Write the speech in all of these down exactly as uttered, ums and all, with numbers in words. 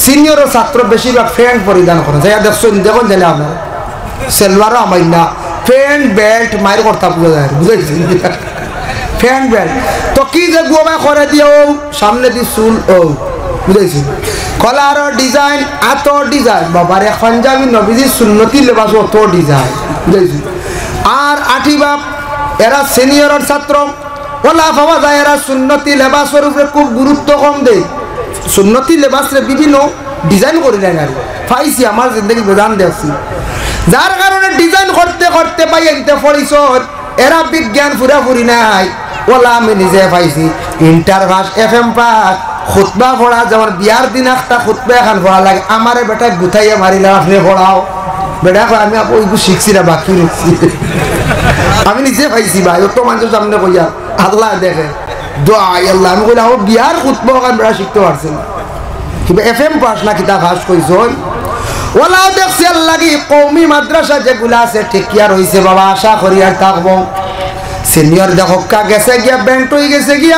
সিনিয়রর ছাত্র বেশিরভাগ প্যান্ট পরিধান করে। যাইয়া দেখছইন, দেখইন জানি আপনারা। সেলওয়ারও আমার না, প্যান্ট, বেল্ট, মাইর কর্তা বুঝা যায়, বুঝাইছি? Pant, belt. তো কি যে গুয়াবায় করে দিও, সামনে দি চুল, ও, বুঝাইছি? কলারর ডিজাইন, আতর ডিজাইন, বাবার এক পাঞ্জাবি নবীজির সুন্নতি লেবাস, অত ডিজাইন, বুঝাইছি? আর আটি বাপ, এরা সিনিয়রর ছাত্র, ওলা পাওয়া যায়, এরা সুন্নতি লেবাসর উপরে খুব গুরুত্ব কম দেয়। সুন্নতি লেবাসরে বিভিন্ন ডিজাইন করি নেয় আর পাইছি, আমার জিন্দেগি বেজান দেখছি। যার কারণে ডিজাইন করতে করতে ভাইয়াইন্তে পড়িছইন, এরা বিজ্ঞান পুরাপুরি নাই। ওলা আমি নিজে পাইছি, ইন্টার পাস, এফএম পাস, খুতবা পড়া, যেমন বিয়ার দিন একটা খুতবা এখান পড়া লাগে, আমারে বেটায় গুতাইয়া মারিলা, "আপনে পড়াও।" বেটায় কয়, "আমি আপু ওইগু শিখছি না, বাকি রইছি।" আমি নিজে পাইছি ভাই, অত মানষর সামনে কইয়া, আল্লায় দেখে। দোয়াই আল্লাহ, আমি কইলাম, "ও বিয়ার খুতবা ওখান বেটা শিখতে পারছে না।" কিবা এফএম পাস না কিতা পাস কইছইন? ওলাও দেখছি আল্লাহ কি কওমি মাদ্রাসা যেগুলা আছে, টিকিয়া রইছে বাবা, আশা করি আর থাকবো। সিনিয়র দেখউক্কা গেছে গিয়া, বেন্ট অই গেছে গিয়া।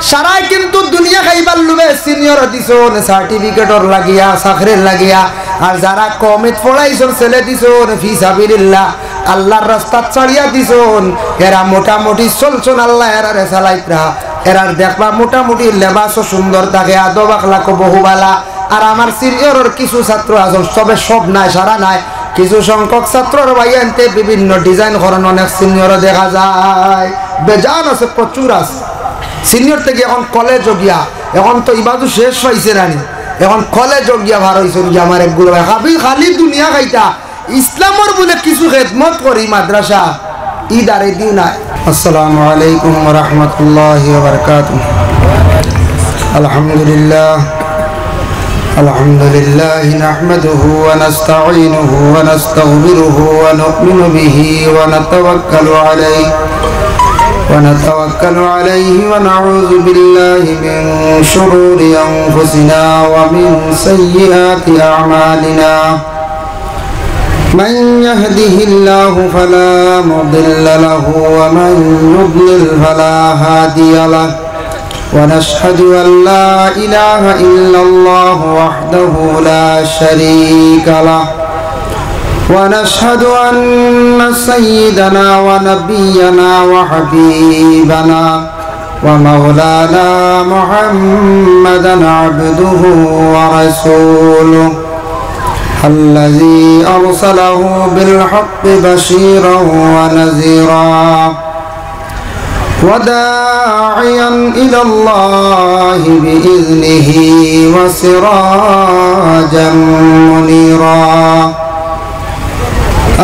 সারায় কিন্তু দুনিয়া খাইবার লুভে সিনিয়র দিছইন, সার্টিফিকেটর লাগিয়া, চাকরির লাগিয়া। আর যারা কওমিত পড়াইছইন, ছেলে দিছইন, ফি সাবিলিল্লাহ, আল্লাহর রাস্তাত ছাড়িয়া দিছইন, এরা মোটামুটি চলছইন, আল্লায় এরারে চালাইতরা। এরার দেখবা মোটামুটি লেবাসও সুন্দর থাকে, আদব আখলাকও বহু বালা। আর আমার সিনিয়রর কিছু ছাত্র আছইন, তবে সব নায়, সারা নায়, কিছু সংখ্যক ছাত্রর ভাইয়াইন্তে বিভিন্ন ডিজাইন করইন, অনেক সিনিয়রও দেখা যায়, বেজান আছে, প্রচুর আছে। সিনিয়র থাকি এখন কলেজও গিয়া, এখন তো ইবাদু শেষ পাইছে নানি, এখন কলেজও গিয়া বার অইছইন গিয়া আমার এক গুরু ভাই, খালি, খালি দুনিয়া খাইতা, ইসলামর বুলে কিছু খেদমত করি মাদ্রাসা, ই দারে দিও না। السلام عليكم ورحمة الله وبركاته. الحمد لله. الحمد لله نحمده ونستعينه ونستغفره ونؤمن به ونتوكل عليه، ونتوكل عليه ونعوذ بالله من شرور أنفسنا ومن سيئات أعمالنا. من يهده الله فلا مضل له ومن يضلل فلا هادي له. ونشهد أن لا إله إلا الله وحده لا شريك له. ونشهد أن سيدنا ونبينا وحبيبنا ومولانا محمدا عبده ورسوله الذي أرسله بالحق بشيرا ونذيرا وداعيا إلى الله بإذنه وسراجا منيرا.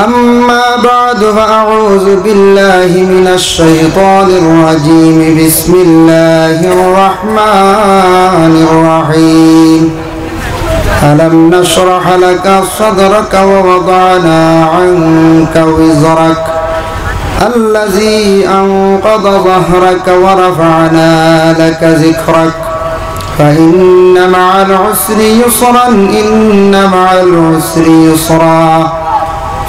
أما بعد، فأعوذ بالله من الشيطان الرجيم. بسم الله الرحمن الرحيم. ألم نشرح لك صدرك ووضعنا عنك وزرك الذي أنقض ظهرك ورفعنا لك ذكرك. فإن مع العسر يسرا، إن مع العسر يسرا.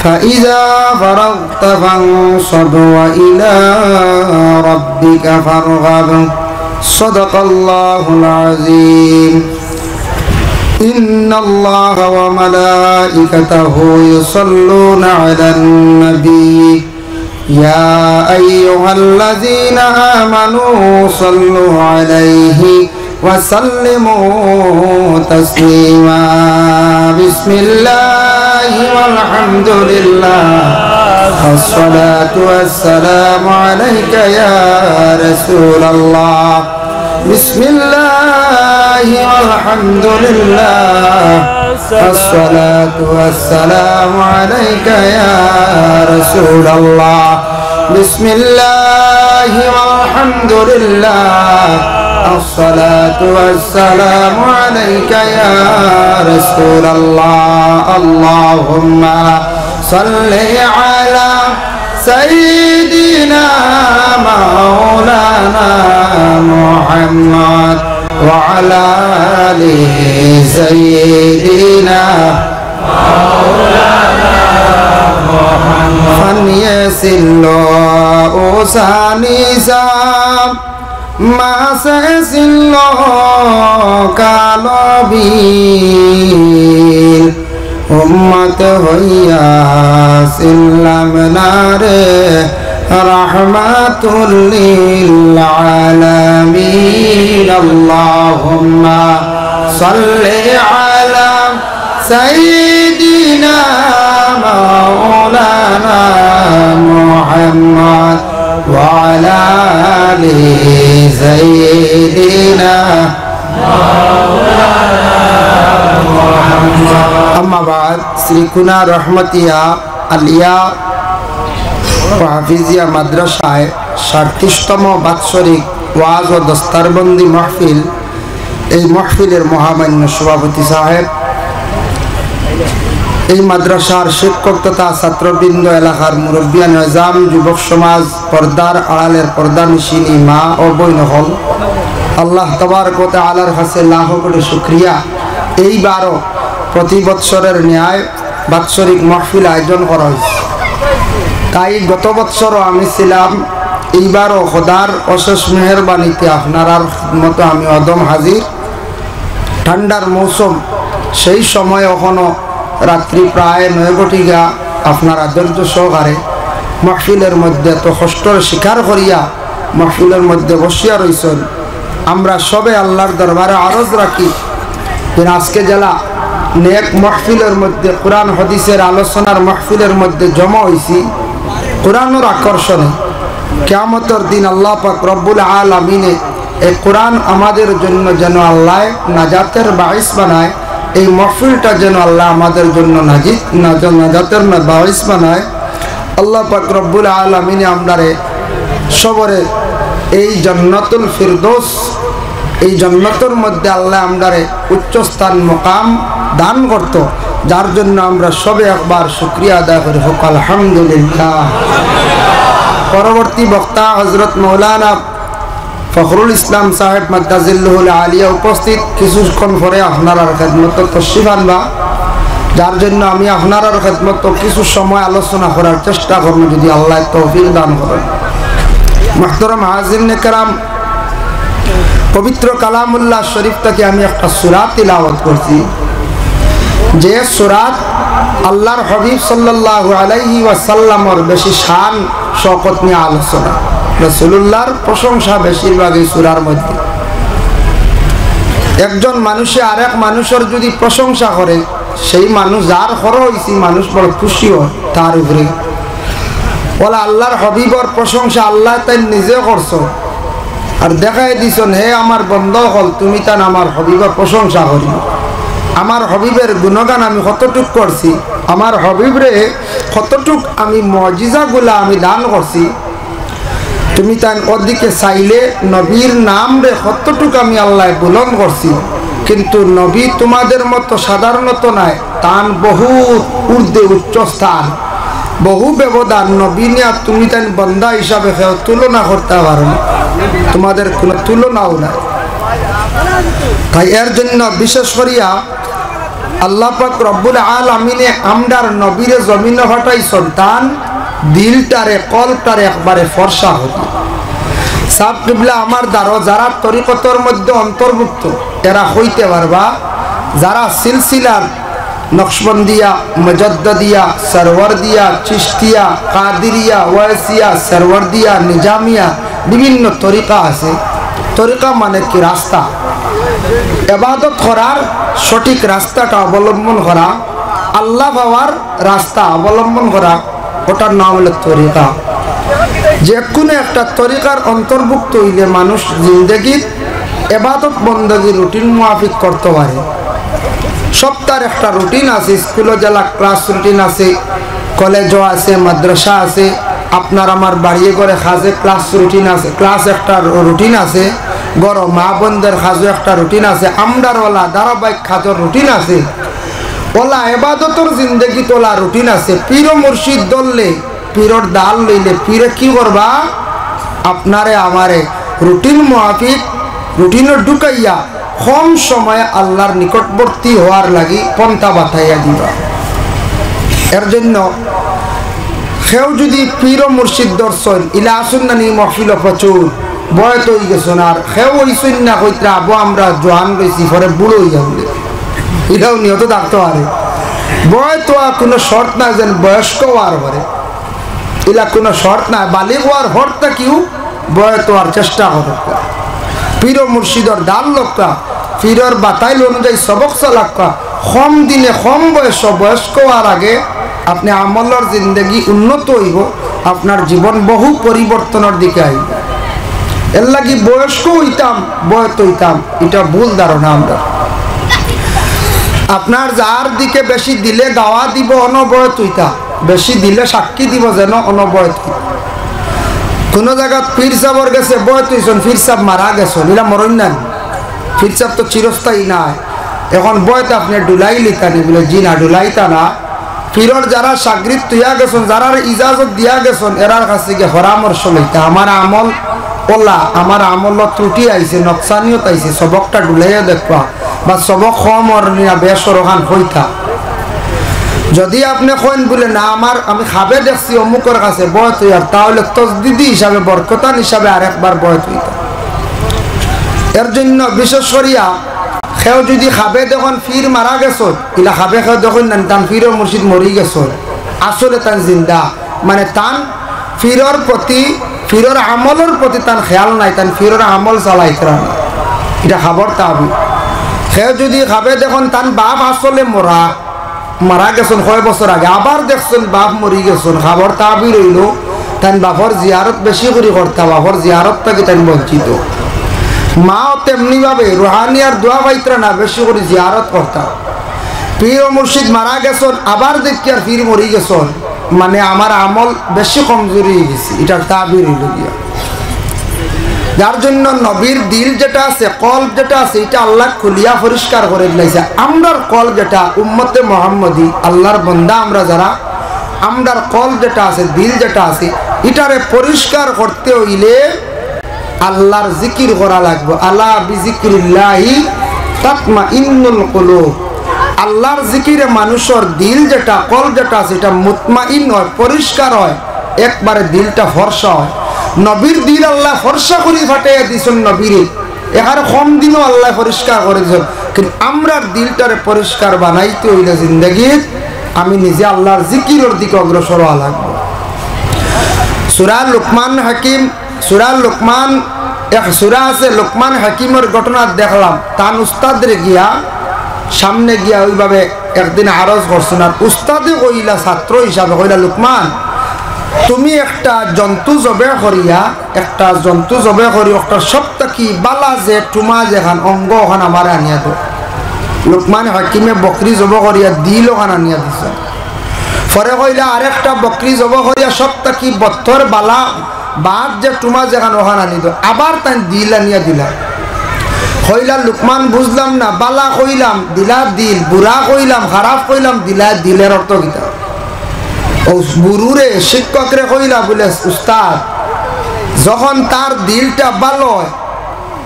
فإذا فرغت فانصب وإلى ربك فارغب. صدق الله العظيم. إن الله وملائكته يصلون على النبي. يا أيها الذين آمنوا صلوا عليه وسلموا تسليما. بسم الله والحمد لله، الصلاة والسلام عليك يا رسول الله. بسم الله والحمد لله، الصلاة والسلام عليك يا رسول الله. بسم الله والحمد لله، الصلاة والسلام عليك يا رسول الله. اللهم صل على سيدنا مولانا محمد وعلى آل سيدنا مولانا محمد. পানিয়ে ছিল উসানি সাম, মাছে ছিল কালবি। উম্মত হইয়া ছিলাম না রে, রহমাতুল লিল আলামিন। আল্লাহুম্মা সাল্লি আলা সাইয়্যিদিনা মাওলানা মুহাম্মদ ওয়া আলা আলি সাইয়্যিদিনা। আম্মা বাদ, শ্রীকুনা রহমতিয়া আলিয়া ও হাফিজিয়া মাদ্রাসায় সাঁইত্রিশতম বাৎসরিক ওয়াজ ও দস্তারবন্দি মাহফিল, এই মাহফিলের মহামান্য সভাপতি সাহেব, এই মাদ্রাসার শিক্ষক তথা ছাত্রবৃন্দ, এলাকার মুরব্বিয়ান এজাম, যুবক সমাজ, পর্দার আড়ালের পর্দানিশিনী মা ও বইন অকল, আল্লাহ তাবারক ওয়া তাআলার কাছে লাখো কোটি শুকরিয়া। এইবারও প্রতি বৎসরের ন্যায় বাৎসরিক মাহফিল আয়োজন করা হইছে। তাই গত বৎসরও আমি ছিলাম, এইবারও খোদার অশেষ মেহেরবানিতে আপনারার মতো আমি অদম হাজির। ঠান্ডার মৌসুম, সেই সময় অখনো রাত্রি প্রায় নয় ঘটিকা। আপনারা ধৈর্য সহকারে মাহফিলের মধ্যে এত কষ্টর স্বীকার করিয়া মাহফিলের মধ্যে বসিয়া রইছইন। আমরা সবে আল্লাহর দরবারে আরজ রাখি যে আজকে যেলা নেক মাহফিলের মধ্যে, কোরআন হাদিসের আলোচনার মাহফিলের মধ্যে জমা হইছি, কোরআনর আকর্ষণে কিয়ামতর দিন আল্লাহ পাক রব্বুল আলামিনে এই কোরআন আমাদের জন্য যেন আল্লাহ নাজাতের বাইস বানায়, এই মাহফিলটা যেন আল্লাহ আমাদের জন্য নাজিত, নাজ-, নাজাতের না-, বাইস বানায়। আল্লাহ পাক রব্বুল আলামিনে আমরারে সবরে এই জান্নাতুল ফিরদৌস, এই জান্নাতর মধ্যে আল্লাহ আমরারে উচ্চ স্থান মকাম দান করতো, যার জন্য আমরা সবে একবার শুকরিয়া আদায় করি, হোক আলহামদুলিল্লাহ। পরবর্তী বক্তা হযরত মাওলানা ফখরুল ইসলাম সাহেব মাদ্দাজিল্লুহুল আলিয়া উপস্থিত, কিছুক্ষণ পরে আপনারার খেদমতো তশরিফ আনবা, যার জন্য আমি আপনারার খেদমতো কিছু সময় আলোচনা করার চেষ্টা করমু, যদি আল্লাহ তৌফিক দান করেন। মুহতারাম হাজিরিনে কেরাম, পবিত্র কালামুল্লাহ শরীফ থাকি আমি একটা সূরা তিলাওয়াত করছি, যে সূরাত আল্লাহর হাবিব সাল্লাল্লাহু আলাইহি ওয়াসাল্লামর বেশি শান শওকত নিয়া আলোচনা, রাসূলুল্লাহর প্রশংসা বেশিরভাগ এই সূরার মধ্যে। একজন মানুষে আরেক মানুষর যদি প্রশংসা করে, সেই মানুষ যার করা হইছে, মানুষ বড় খুশি হয় তার উপরে। অলা আল্লাহর হাবিবর প্রশংসা আল্লাহ তাইন নিজে করছো, আর দেখাই দিছইন, হে আমার বন্দা অকল, তুমি তান আমার হাবিবর প্রশংসা করি। আমার হাবিবের গুণগান আমি কতটুক করছি, আমার হাবিবরে কতটুক আমি মুজিজাগুলা আমি দান করছি। তুমি তান ওদিকে চাইলে নবীর নামরে কতটুক আমি আল্লাহ বুলন্দ করছি, কিন্তু নবী তোমাদের মতো সাধারণত নায়, তান বহুত ঊর্ধ্বে উচ্চ স্থান, বহু ব্যবধান। নবী নিয়া তুমি তান বন্দা হিসাবে কেউ তুলনা করতে পারো না, তোমাদের কোনো তুলনাও নাই। তাই এর জন্য বিশেষ করিয়া আল্লাহ পাক রব্বুল আলামিনে আমরার নবীরে জমিনো পাঠাইছইন, তান দিলটারে, কলবটারে একবারে ফর্সা করি। সাব কিবলা আমার দ্বারো যারা তরিকতর মধ্যে অন্তর্ভুক্ত, এরা কইতে পারবা, যারা সিলসিলার নকশবন্দিয়া, মুজাদ্দদিয়া, সরওয়ারদিয়া, চিশতিয়া, কাদিরিয়া, ওয়াইসিয়া, সরওয়ারদিয়া, নিজামিয়া, বিভিন্ন তরিকা আছে। তরিকা মানে কি? রাস্তা। এবাদত করার সঠিক রাস্তাটা অবলম্বন করা, আল্লাহ পাওয়ার রাস্তা অবলম্বন করা, ওটার নাম হলো তরিকা। যে কোনো একটা তরিকার অন্তর্ভুক্ত হইলে মানুষ জিন্দেগির এবাদত বন্দেগি রুটিন মুয়াফিক করতে পারে। সপ্তাহর একটা রুটিন আছে, স্কুলো যেলা ক্লাস রুটিন আছে, কলেজও আছে, মাদ্রাসা আছে, আপনার আমার বাড়িয়ে ঘরে কাজে ক্লাস রুটিন আছে, ক্লাস একটা রু-, রুটিন আছে, ঘরো মা বোনদের কাজও একটা রুটিন আছে, আমরার ওলা ধারাবাহিক কাজর রুটিন আছে। ওলা এবাদতর জিন্দেগিত ওলা রুটিন আছে। পীর ও মুর্শিদ ধরলে, পীরর দাল লইলে পীরে কি করবা? আপনারে আমারে রুটিন মুয়াফিক, রুটিনো ঢুকাইয়া কম সময়ে আল্লাহর নিকটবর্তী হওয়ার লাগি পন্থা বাতাইয়া দিবা। এর জন্য কেউ যদি পীর ও মুর্শিদ ধরছইন, ইলা আসুন না নি মহফিলো প্রচুর, বয়স হই গেছইন, আর কেউ হইছইন না, কইতরা আবো আমরা জোয়ান রইছি, পরে বুড়ো হই যাবো, এটাও নিয়ত থাকতে পারে। বয়ত অওয়া কুনু শর্ত নায় যেন বয়স্ক অওয়ার পরে, ইলা কুনু শর্ত নায়। বালিগ অওয়ার পর থাকিউ বয়ত অওয়ার চেষ্টা করউক্কা, পীর ও মুর্শিদর দার লউক্কা, পীরর বাতাইল অনুযায়ী সবক চালাউক্কা। কম দিনে কম বয়স, বয়স্ক অওয়ার আগে আপনে আমলর জিন্দেগি উন্নত অইবো, আপনার জীবন বহু পরিবর্তনর দিকে আইবো। এরলাগি বয়স্ক অইতাম, বয়ত অইতাম, ইটা ভুল ধারণা আমরার। আপনার যার দিকে বেশি দিলে গাওয়া দিবো, অনো বয়ত অইতা, বেশি দিলে সাক্ষী দিবো যেন, অনো বয়ত অইতা। কুনু জাগাত পীর সাবর গেছে বয়ত অইছইন, পীর সাব মারা গেছইন, ইলা মরইন না নি? পীর সাব তো চিরস্থায়ী নায়। অখন বয়ত আপনে ডুলাইলিতা নি? বুলে, জি না, ডুলাইতা না। পীরর যারা শাগরিদ থইয়া গেছইন, যারার ইজাজত দিয়া গেছইন, এরার কাছে গিয়া পরামর্শ লইতা। আমার আমল অলা, আমার আমলো ত্রুটি আইছে, নকশানিয়ত আইছে, সবকটা ডুলাইয়া দেখবা, বা সবক কম অর নি না বেশ অর অখান কইতা। যদি আপনে কইন বুলে, না, আমার, আমি খাবে দেখছি অমুকর কাছে বয়ত অইয়ার, তা অইলে তজদিদি হিসাবে, বরকতান হিসাবে আরেকবার বয়ত অইতা। এর জন্য বিশেষ করিয়া কেউ যদি খাবে দেখইন পীর মারা গেছইন, ইলা খাবে কেউ দেখইন না, তান পীর ও মুর্শিদ মরি গেছইন, আসলে তান জিন্দা, মানে তান পীরর প্রতি, পীরর আমলর প্রতি তান খেয়াল নাই, তান পীরর আমল চালাইতরা না, ইটা খাবর তাবির। কেউ যদি খাবে দেখইন তান বাপ আসলে মরা, মারা গেছইন কয় বছর আগে, আবার দেখছইন বাপ মরি গেছইন, খাবর তাবির অইলো তান বাপর জিয়ারত বেশি করি করতা, বাপর জিয়ারত থাকি তান বঞ্চিত। মাও তেমনি ভাবে রুহানি আর দোয়া পাইতরা না, বেশি করি জিয়ারত করতা। পীর ও মুর্শিদ মারা গেছইন, আবার দেখিয়ার পীর মরি গেছইন, মানে আমার আমল বেশি কমজোরি অইগেছে, ইটার তাবির অইলো গিয়া। যার জন্য নবীর দিল যেটা আছে, কলব যেটা আছে, ইটা আল্লায় খুলিয়া পরিষ্কার করি দিলাইছে। আমরার কলব যেটা, উম্মতে মুহাম্মদী, আল্লার বন্দা আমরা যারা, আমরার কলব যেটা আছে, দিল যেটা আছে, ইটারে পরিষ্কার করতে অইলে আল্লার জিকির করা লাগবো। আলা বিজিকিরিল্লাহি তাতমাইন্নুল কুলুব। আল্লার জিকিরে মানুষর দিল যেটা, কলব যেটা আছে, ইটা মুতমাইন অয়, পরিষ্কার অয়, একবারে দিলটা ফর্সা অয়। নবীর দিল আল্লায় ফর্সা করি ফাটাইয়া দিছইন নবীরে, এখান কম দিনো আল্লায় পরিষ্কার করি দিছইন। কিন্তু আমরার দিলটারে পরিষ্কার বানাইতে অইলে জিন্দেগিত আমি নিজে আল্লার জিকিরর দিকে অগ্রসর অওয়া লাগবো। সূরা লুকমান হাকিম, সূরা লুকমান, এক সূরা আছে, লুকমান হাকিমর ঘটনা দেখলাম, তান উস্তাদরে গিয়া, সামনে গিয়া অউভাবে একদিন আরজ করছইন, আর উস্তাদে কইলা, ছাত্র হিসাবে কইলা, "লুকমান, তুমি একটা জন্তু জবে করিয়া, একটা জন্তু জবে করি, একটা সব থাকি বালা যে টুমা যেখান অঙ্গ অখান আমারে আনিয়া দেও।" লুকমান হাকিমে বকরি জব করিয়া দিল অখান আনিয়া দিছইন। পরে কইলা, "আরেকটা বকরি জব করিয়া সব থাকি বত্তর বালা বাদ যে টুমা যেখান অখান আনি দেও।" আবার তাইন দিল আনিয়া দিলা। কইলা, "লুকমান, বুঝলাম না, বালা কইলাম, দিলা দিল, বুরা কইলাম, খারাপ কইলাম, দিলা দিল, এর অর্থ কিতা?" অউ গুরুরে, শিক্ষকরে কইলা বুলে, "উস্তাদ, যখন তার দিলটা বালা অয়,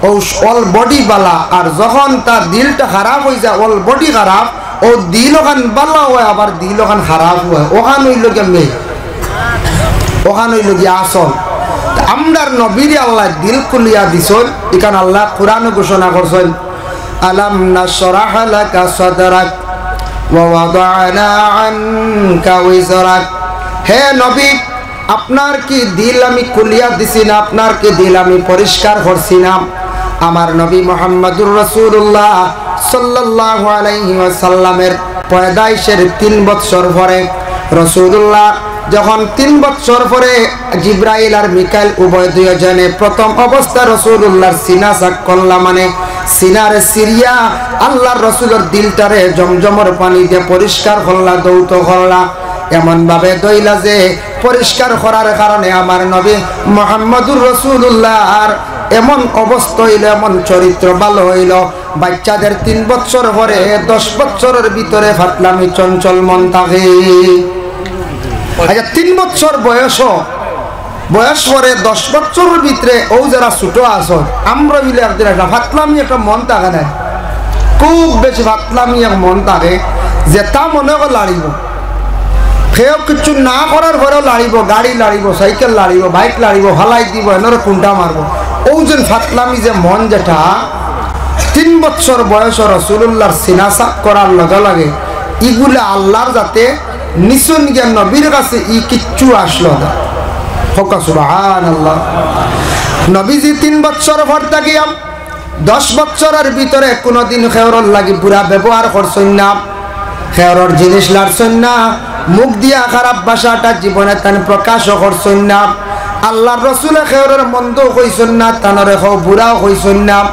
অউ all body বালা, আর যখন তার দিলটা খারাপ অইযায়, all body খারাপ, অউ দিল অখান বালা অয়, আবার দিল অখান খারাপ অয়, অখান অইলো গিয়া মেইন, অখান অইলো গিয়া আসল।" তে আমরার নবীরে আল্লায় দিল খুলিয়া দিছইন, ইখান আল্লায় কোরআনো ঘোষণা করছইন, "আলাম নাশরাহ লাকা সাদরাক ওয়া ওয়াদানা আনকা ওয়িজরাক।" হে নবী, আপনার কি দিল আমি খুলিয়া দিছি না? আপনার কি দিল আমি পরিষ্কার করছি না? আমার নবী মুহাম্মাদুর রাসূলুল্লাহ সাল্লাল্লাহু আলাইহি ওয়াসাল্লামের পয়দাইশের তিন বৎসর পরে, রাসূলুল্লাহ যখন তিন বৎসর পরে জিব্রাইল আর মিকাইল উভয় দুইজনে প্রথম অবস্থা রাসূলুল্লাহর সিনা সাক করলা, মানে সিনারে সিরিয়া আল্লাহর রাসূলর দিলটারে জমজমর পানি দিয়া পরিষ্কার করলা, ধৌত করলা, এমন ভাবে ধইলা যে পরিষ্কার করার কারণে আমার নবী মুহাম্মাদুর রাসূলুল্লাহর এমন অবস্থা অইলো, এমন চরিত্র ভালো অইলো, বাচ্চাদের তিন বৎসর পরে দশ বৎসরর ভিতরে ফাতলামি চঞ্চল মন থাকে। আচ্ছা, তিন বৎসর বয়স, বয়স পরে দশ বৎসরর ভিতরে অউ যারা ছোট আছইন, আমরা মিলে একদিন একটা ফাতলামি একটা মন থাকে না, খুব বেশি ফাতলামি এক মন থাকে, যেটা মনে করে লাড়িব। কেউ কিচ্ছু না করার পরেও লাড়িব, গাড়ি লাড়িব, সাইকেল লাড়িব, বাইক লাড়িব, ফালাই দিব, এনরে কুন্টা মারব। অউ যেন ফাতলামি যে মন যেটা, তিন বৎসর বয়স রাসূলুল্লাহর সিনা সাক করার লগে লগে ইগুলা আল্লাহর যাতে নিছইন গিয়া নবীর কাছে ই কিচ্ছু আসলো না। কউক্কা সুবহানাল্লাহ। নবীজি তিন বছর পর্দা গিয়া দশ বছরর ভিতরে কুনুদিন কেউরর লাগি বুরা ব্যবহার করছইন না, কেউরর জিনিস লাড়ছইন না, মুখ দিয়া খারাপ ভাষাটা জীবনে তান প্রকাশও করছইন না। আল্লাহর রসুলে কেউরর মন্দও কইছইন না, তানরে কেউ বুরাও কইছইন না।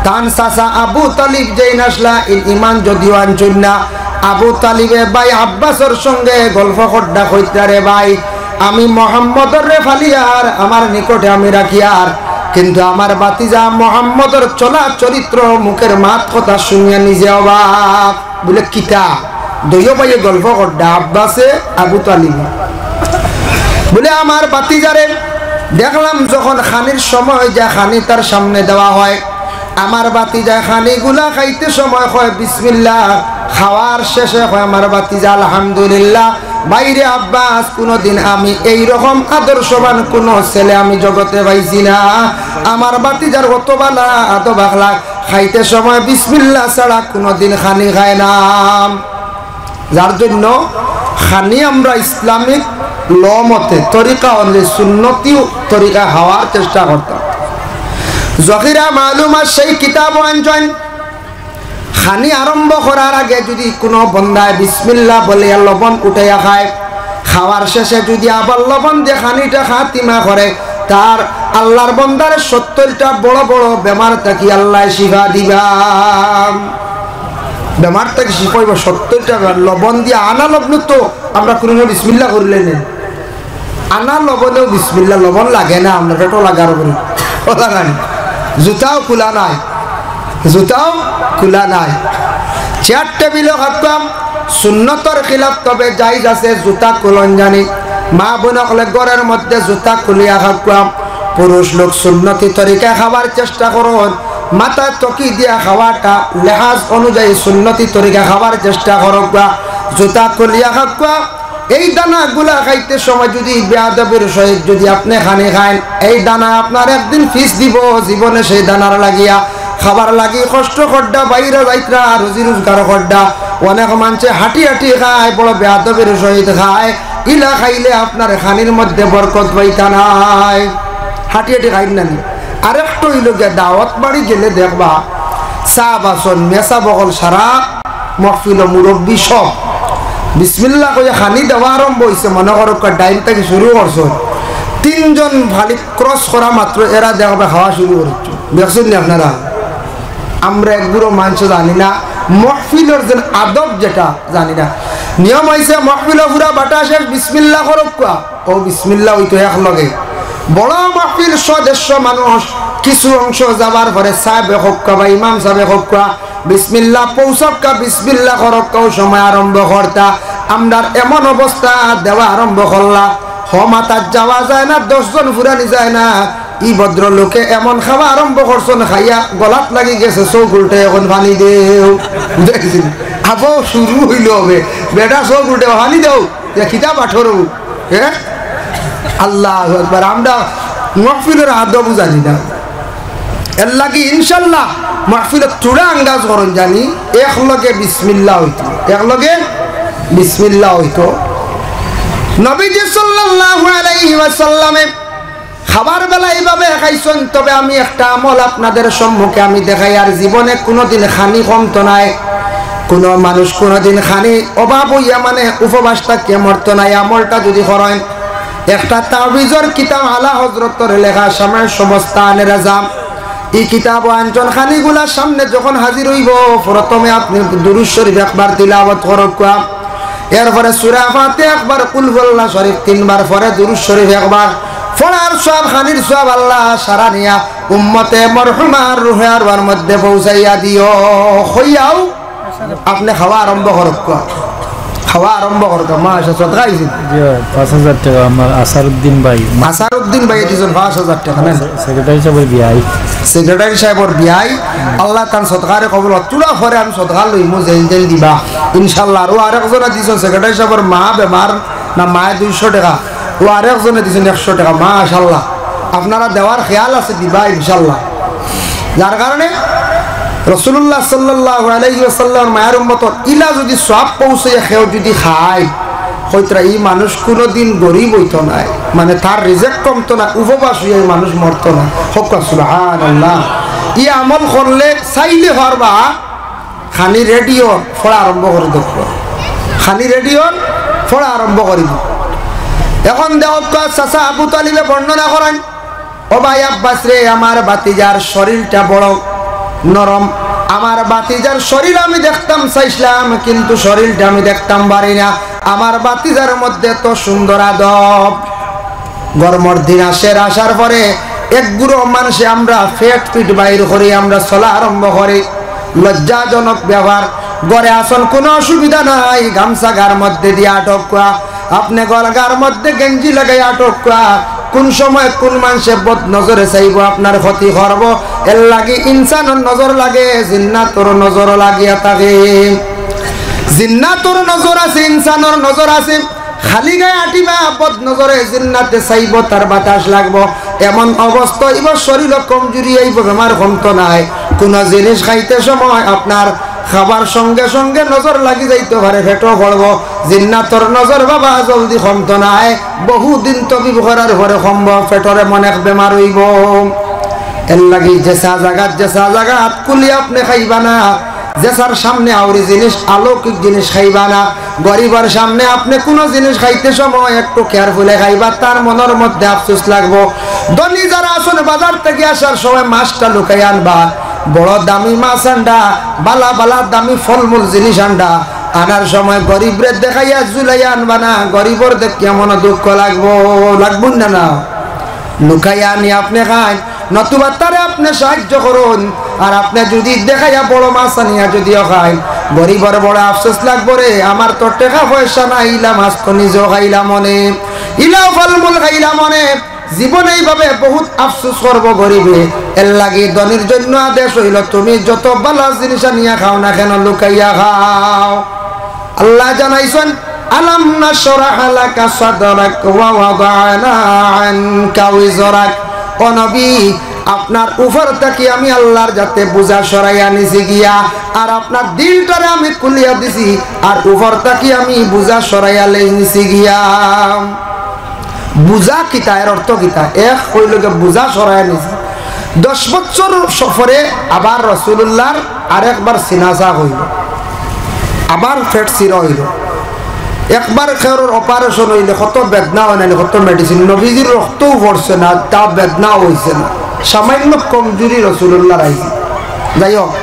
তান চাচা আবু তালিব যেইন আছলা, ইন ইমান যদিও আনছইন না, আবু তালিবে ভাই আব্বাসর সঙ্গে গল্প করতা কইতরা, "রে ভাই, আমি মোহাম্মদরে ফালিয়ার আমার নিকটে আমি রাখিয়ার, কিন্তু আমার ভাতিজা মোহাম্মদর চলা চরিত্র, মুখের মাত কথা শুনিয়া নিজে অবাক।" বুলে, "কিতা?" দুইও ভাইয়ে গল্প করতা, আব্বাসে, আবু তালিবে। বুলে, "আমার ভাতিজারে দেখলাম যখন খানির সময় যে খানি তার সামনে দেওয়া হয়, আমার ভাতিজায় খানিগুলা খাইতে সময় কয় বিসমিল্লাহ, খাওয়ার শেষে কয় আমার ভাতিজা আলহামদুলিল্লাহ। ভাইরে আব্বাস, কুনুদিন আমি এই রকম আদর্শবান কুনু ছেলে আমি জগতে পাইছি না। আমার ভাতিজার অত ভালা আদব আখলাক, খাইতে সময় বিসমিল্লাহ ছাড়া কুনুদিন খানি খায় না।" যার জন্য খানি আমরা ইসলামিক ল মতে, তরিকা অনুযায়ী, সুন্নতি তরিকা খাওয়ার চেষ্টা করতাম। জহিরা মালুমাত সেই কিতাবও আনছইন। খানি আরম্ভ করার আগে যদি কুনু বন্দায় বিসমিল্লাহ বলিয়া লবণ উঠাইয়া খায়, খাওয়ার শেষে যদি আবার লবণ দিয়া খানিটা খাতিমা করে, তার আল্লাহর বন্দারে সত্তরটা বড় বড় বেমার থাকি আল্লায় শিফা দিবা। বেমার থাকি শিফা অইবো সত্তরটা বেমার। লবণ দিয়া আনা লবণ তো আমরা কুনুদিন বিসমিল্লাহ করিলাই না। আনা লবণেও বিসমিল্লাহ, লবণ লাগে না, আমরা পেটো লাগার উপরে। ও লাগানি। জুতাও খুলা নাই, জুতাও খুলা নাই। চেয়ার টেবিলও খাওয়াম, সুন্নতর খিলাফ, তবে জাইজ আছে জুতা খুলন জানি। মা বোন অকলে ঘরর মধ্যে জুতা খুলিয়া খাওয়াম। পুরুষ লোক সুন্নতি তরিকায় খাওয়ার চেষ্টা করইন, মাথায় তকি দিয়া খাওয়াটা লেহাজ অনুযায়ী সুন্নতি তরিকায় খাওয়ার চেষ্টা করউক্কা। জুতা খুলিয়া খাওয়াম। এই দানাগুলা খাইতে সময় যদি বেয়াদবির সহিত যদি আপনে খানি খাইন, এই দানা আপনার একদিন ফিস দিবো, জীবনে সেই দানার লাগিয়া খাবার লাগি কষ্ট করডা, বাইরে যাইতরা, রুজি রোজগার করডা। অনেক মানষে হাঁটি হাঁটি খায়, বড় বেয়াদবির সহিত খায়। ইলা খাইলে আপনার খানির মধ্যে বরকত পাইতা নায়। হাঁটি হাঁটি খাইন না নি? আরেকটা অইলো গিয়া দাওয়াত বাড়ি গেলে দেখবা, সাব আছইন, মেসাব অকল, সারা মহফিল, মুরব্বি সব। বিসমিল্লাহ কইয়া খানি দেওয়া আরম্ভ অইছে, মনে করউক্কা ডাইন থাকি শুরু করছইন। তিনজন খালি cross করা মাত্র এরা দেখবা খাওয়া শুরু করছইন। দেখছইন নি আপনারা? আমরা একগুলো মানষে জানি না, মহফিলর যেন আদব যেটা জানি না। নিয়ম অইছে মহফিল পুরা বাটা শেষ, বিসমিল্লাহ করউক্কা। ও বিসমিল্লাহ অইতো এক লগে। বড় মাহফিল, শো দেড়শো মানুষ, কিছু অংশ যাবার পরে সাবে কউক্কা বা ইমাম সাবে কউক্কা, বিসমিল্লাহ পৌঁছউক্কা, বিসমিল্লাহ করউক্কা, অউ সময় আরম্ভ করতা। আমরার এমন অবস্থা দেওয়া আরম্ভ করলা, হ মাথাত যাওয়া যায় না, দশ জন ফুরানি যায় না। ই ভদ্রলোকে এমন খাওয়া আরম্ভ করছইন, খাইয়া গলাত লাগি গেছে, চউখ উল্টে অখন পানি দেও। দেখছইন? আবার শুরু অইলো অবে, বেটা চউখ উল্টে পানি দেও। ইয়া কিতা পাঠর? হে? আল্লাহু আকবার। আমরা মহফিলর আদব জানি না। এর লাগি ইনশাআল্লাহ মহফিলর থুড়া আন্দাজ করইন জানি, এক লগে বিসমিল্লাহ অইতো, এক লগে বিসমিল্লাহ অইতো। নবীজি সাল্লাল্লাহু আলাইহি ওয়াসাল্লামে খাবার বেলা এইভাবে খাইছইন। তবে আমি একটা আমল আপনাদের সম্মুখে আমি দেখাইয়ার, জীবনে কুনুদিন খানি কমতো নায়। কুনু মানুষ কুনুদিন খানি অভাব অইয়া মানে উপবাস থাকিয়া মরতো নায়। আমলটা যদি করইন, একটা তাবিজর কিতাব আলা হজরতর লেখা শামে সমস্তা আনে রাজাম, ই কিতাবও আনছইন। খানিগুলা সামনে যখন হাজির অইবো, প্রথমে আপনে দুরূদ শরীফ একবার তিলাওয়াত করউক্কা, এরপরে সূরা ফাতিহা একবার, কুল হুয়াল্লাহ শরীফ তিনবার, পরে দুরূদ শরীফ একবার। পড়ার সওয়াব, খানির সওয়াব আল্লাহ সারা নিয়া উম্মতে মরহুমার রুহে আরওয়ার মধ্যে পৌঁছাইয়া দিও। কইয়াউ আপনে খাওয়া আরম্ভ করউক্কা, খাওয়া আরম্ভ করউক্কা। মাশা, সদকা আইছে? জি অয়, পাঁচ হাজার টেকা আমার আসারউদ্দিন ভাই। আসারউদ্দিন ভাইয়ে দিছইন পাঁচ হাজার টেকা, না? সেক্রেটারি সাবর বিয়াই। সেক্রেটারি সাবর বিয়াই, আল্লাহ তান সদকারে কবুল করউক। থুড়া পরে আমি সদকা লইমু, যেইন যেইন দিবা, ইনশাআল্লাহ। আর অউ আরেকজনে দিছইন, সেক্রেটারি সাবর মা বেমার, না মায়ে দুইশো টেকা, অউ আরেকজনে দিছইন একশো টেকা। মাশাআল্লাহ, আপনারা দেওয়ার খেয়াল আছে, দিবা ইনশাআল্লাহ। যার কারণে রাসূলুল্লাহ সাল্লাল্লাহু আলাইহি ওয়াসাল্লামর মায়ার উম্মতর ইলা যুদি সওয়াব পৌঁছাইয়া কেউ যুদি খায়, কইতরা ই মানুষ কুনুদিন গরিব অইতো নায়, মানে তার রিজিক কমতো না, উপবাস অইয়া ই মানুষ মরতো না। কউক্কা সুবহানাল্লাহ। ই আমল করলে চাইলে পারবা খানি রেডিওর পড়া আরম্ভ করি দেউক্কা, খানি রেডিওর পড়া আরম্ভ করি দেউক্কা। এখন দেখউক্কা, চাচা আবু তালিবে বর্ণনা করইন, "ও ভাই আব্বাস রে, আমার ভাতিজার শরীরটা বড় নরম, আমার ভাতিজার শরীর আমি দেখতাম চাইছলাম, কিন্তু শরীরটা আমি দেখতাম পারি না। আমার ভাতিজার মধ্যে এত সুন্দর আদব।" গরমর দিন আসের, আসার পরে এক গুরু মানষে আমরা পেট পিঠ বাইর করি, আমরা চলা আরম্ভ করি। লজ্জাজনক ব্যাপার। ঘরে আছইন, কুনু অসুবিধা নাই, গামছা গার মধ্যে দিয়া আটক্কা, আপনে গলা গার মধ্যে গেঞ্জি লাগাইয়া আটক্কা। কুন সময় কুন মানষে বদ নজরে চাইবো, আপনার ক্ষতি করবো। এরলাগি ইনসানর নজর লাগে, জিন্নাতর নজর লাগিয়া থাকে। জিন্নাতর নজর আছে, ইনসানর নজর আছে। খালি গায়ে আটিবা, বদ নজরে জিন্নাতে চাইবো, তার বাতাস লাগবো। এমন অবস্থা অইবো, শরীরও কমজুরি অইবো, বেমার কমতো নায়। কুনু জিনিস খাইতে সময় আপনার খাবার সঙ্গে সঙ্গে নজর লাগি যাইতো পারে, পেটো পড়বো। জিন্নাতর নজর বাবা জলদি কমতো নায়, বহুদিন তবিব করার পরে কমবো, পেটর এমন এক বেমার অইবো। এরলাগি যেছা জাগাত, যেছা জাগাত কুলি আপনে খাইবা না, যেছার সামনে আউরি জিনিস, অলৌকিক জিনিস খাইবা না। গরিবর সামনে আপনে কুনু জিনিস খাইতে সময় একটু careful-এ খাইবা, তার মনর মধ্যে আফসোস লাগবো। ধনী যারা আছইন, বাজার থাকি আসার সময় মাছটা লুকাইয়া আনবা, বড় দামি মাছ আনরা, বালা বালা দামি ফলমূল জিনিস আনরা, আনার সময় গরিবরে দেখাইয়া ঝুলাইয়া আনবা না, গরিবর দেখিয়া মনো দুঃখ লাগবো, লাগবো না? না, লুকাইয়া আনি আপনে খাইন, নতুবা তারে আপনে সাহায্য করইন। আর আপনে যুদি দেখাইয়া বড় মাছ আনিয়া যুদিও খাইন, গরিবর বড় আফসোস লাগবো রে, আমার তো টেকা পয়সা নাই, ইলা মাছ তো নিজেও খাইলাম অনে, ইলাও ফলমূল খাইলাম অনে, জীবনে এইভাবে বহুত আফসোস করবো গরিবে। এরলাগি ধনীর জন্য আদেশ অইলো, তুমি যত বালা জিনিস আনিয়া খাও না কেন, লুকাইয়া খাও। আল্লায় জানাইছইন, "আলাম নাশরাহ লাকা সাদরাক ওয়া ওয়াদানা আনকা ওয়িজরাক।" ও নবী, আপনার উপর থাকি আমি আল্লার যাতে বুঝা সরাইয়া নিছি গিয়া, আর আপনার দিলটারে আমি খুলিয়া দিছি, আর উপর থাকি আমি বুঝা সরাইয়া লই নিছি গিয়া। বুঝা কিতা, এর অর্থ কিতা? এক অইলো গিয়া বুঝা সরাইয়া নিছি। দশ বছর স-, পরে আবার রাসূলুল্লাহর আরেকবার সিনাচা অইলো, আবার পেট ছিরা অইলো। একবার কেউর operation অইলে কত বেদনা অয় না, কত medicine, নবীজির রক্তও পড়ছে না, তা বেদনাও অইছে না, সামান্য কমজুরি রাসূলুল্লাহর আইছে। যাই হোক,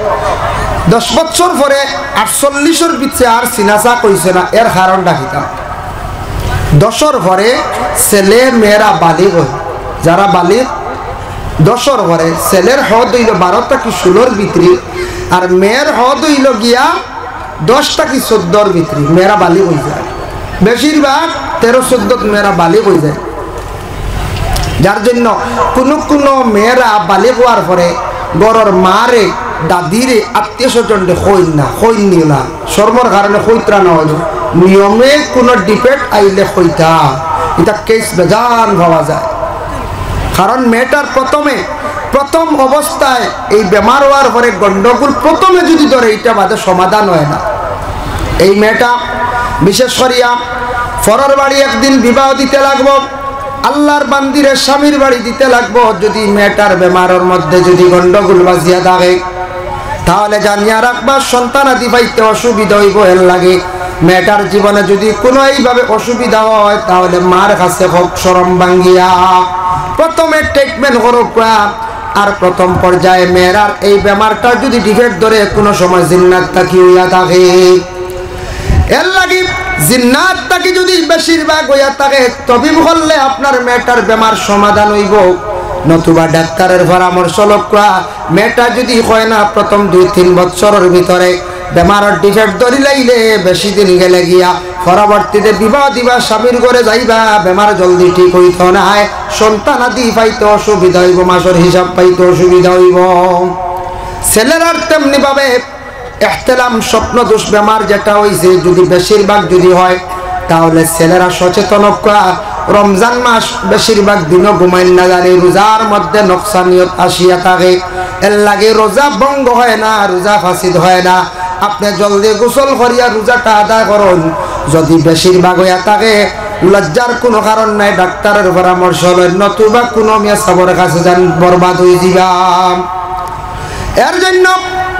দশ বছর পরে আটচল্লিশর ভিতরে আর সিনাচা অইছে না, এর কারণটা কিতা? দশর পরে ছেলে মেয়েরা বালিগ অয়, যারা বালিগ, দশর পরে ছেলের হদ অইলো বারো থাকি ষোলোর ভিতরে, আর মেয়ের হদ অইলো গিয়া দশ থাকি চৌদ্দর ভিতরে মেয়েরা বালিগ অইযায়। বেশিরভাগ তেরো চৌদ্দত মেয়েরা বালিগ অইযায়। যার জন্য কুনু কুনু মেয়েরা বালিগ অওয়ার পরে ঘরর মারে, দাদিরে, আত্মীয় স্বজনরে কইন না, কইন নিও না, শরমর কারণে কইতরা না অইলো। নিয়মে কুনু defect আইলে কইতা, ইতা case বেজান পাওয়া যায়। কারণ মেয়েটার প্রথমে, প্রথম অবস্থায় এই বেমার অওয়ার পরে গন্ডগোল প্রথমে যুদি ধরে, ইটা বাদে সমাধান অয় না। এই মেয়েটা বিশেষ করিয়া পরর বাড়ি একদিন বিবাহ দিতে লাগবো, আল্লার বান্দিরে স্বামীর বাড়ি দিতে লাগবো। যুদি মেয়েটার বেমারর মধ্যে যুদি গন্ডগোল বাজিয়া থাকে, তাহলে জানিয়া রাখবা, সন্তানাদি পাইতে অসুবিধা অইবো। এরলাগি মেয়েটার জীবনে যুদি কুনু এইভাবে অসুবিধা অয়, তাহলে মার কাছে হক শরম ভাঙ্গিয়া প্রথমে treatment করউক্কা। আর প্রথম পর্যায়ে মেয়েরার এই বেমারটা যুদি defect ধরে, কুনু সময় জিন্নাত থাকি অইয়া থাকে, এরলাগি জিন্নাত থাকি যুদি বেশিরভাগ অইয়া থাকে, তবিব করলে আপনার মেয়েটার বেমার সমাধান অইবো। নতুবা ডাক্তারের পরামর্শ লউক্কা। মেয়েটা যুদি কয় না, প্রথম দুই তিন বছরর ভিতরে বেমারর defect ধরিলাইলে বেশি দিন গেলে গিয়া পরবর্তীতে বিবাহ দিবা, স্বামীর ঘরে যাইবা, বেমার জলদি ঠিক অইতো নায়, সন্তানাদি পাইতে অসুবিধা অইবো, মাসর হিসাব পাইতে অসুবিধা অইবো। ছেলেরার তেমনি ভাবে ইহতিলাম, স্বপ্ন দোষ বেমার যেটা অইছে, যুদি বেশিরভাগ যুদি অয়, তাহলে ছেলেরা সচেতন অউক্কা। রমজান মাস বেশিরভাগ দিনও ঘুমাইন না জানি, রোজার মধ্যে নকশানিয়ত আসিয়া থাকে, এর লাগি রোজা ভঙ্গ হয় না, রোজা ফাসিদ হয় না। আপনে জলদি গোসল করিয়া রোজাটা আদায় করইন। যদি বেশিরভাগ হইয়া থাকে, লজ্জার কুনু কারণ নাই, ডাক্তারর পরামর্শ লইন, নতুবা কুনু মিয়া সাবর কাছে যাইন, বরবাদ অইযিবা। এর জন্য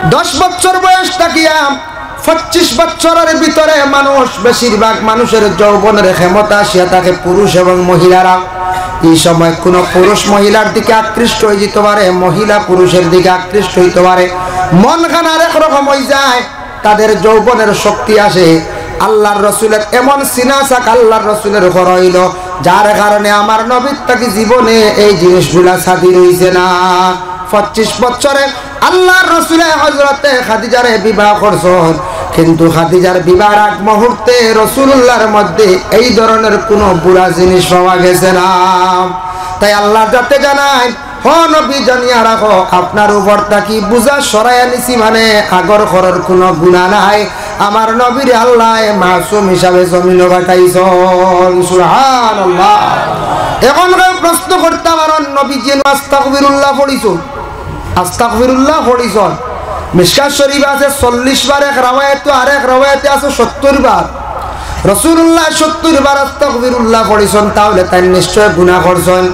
দশ বছর বয়স থাকিয়া পঁচিশ বছরর ভিতরে মানুষ, বেশিরভাগ মানুষর যৌবনর ক্ষমতা আসিয়া থাকে পুরুষ এবং মহিলারা। এই সময় কুনু পুরুষ মহিলার দিকে আকৃষ্ট অইযিতো পারে, মহিলা পুরুষর দিকে আকৃষ্ট অইতো পারে। মনখান আরেক রকম অইযায়, তাদের যৌবনর শক্তি আসে। আল্লার রসুলর এমন সিনা চাক আল্লার রসুলর উপর অইলো, যার কারণে আমার নবীর থাকি জীবনে এই জিনিসগুলা সাদির অইছে না। পঁচিশ বছরে আল্লার রসুলে হজরতে খাদিজারে বিবাহ করছইন, কিন্তু খাদিজার বিবাহর আগ মুহূর্তে রসুলুল্লাহর মধ্যে এই ধরনের কুনু বুরা জিনিস পাওয়া গেছে না। তাই আল্লার জাতে জানাইন, হ নবী, জানিয়া রাখো, আপনার উপর থাকি বুঝা সরাইয়া নিছি, মানে আগর করর কুনু গুনা নাই। আমার নবীরে আল্লায় মাসুম হিসাবে জমিনো পাঠাইছইন। সুবহানাল্লাহ। এখন কেউ প্রশ্ন করতা পারইন, নবীজিয়ে আস্তাগফিরুল্লাহ পড়ছইন? আস্তাগফিরুল্লাহ পড়ছইন? মিশকাত শরীফ আছে চল্লিশ বার এক রাওয়ায়াত, আরেক রাওয়ায়াতে আছে সত্তর বার। রসুলুল্লাহ সত্তর বার আস্তাগফিরুল্লাহ পড়ছইন, তাহলে তাইন নিশ্চয় গুনা করছইন।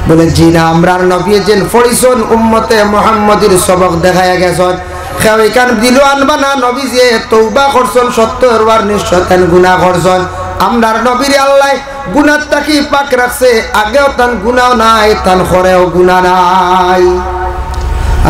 বলে, জি না, আমরার নবীয়ে যেন পড়ছইন, উম্মতে মুহাম্মদীর সবক দেখাইয়া গেছইন। কেউ ইখান দিলো আনবা না, নবীজিয়ে তওবা করছইন সত্তর বার, নিশ্চয় তাইন গুনা করছইন। আমরার নবীরে আল্লায় গুনার থাকি পাক রাখছে, আগেও তান গুনাও নাই, তান পরেও গুনা নাই।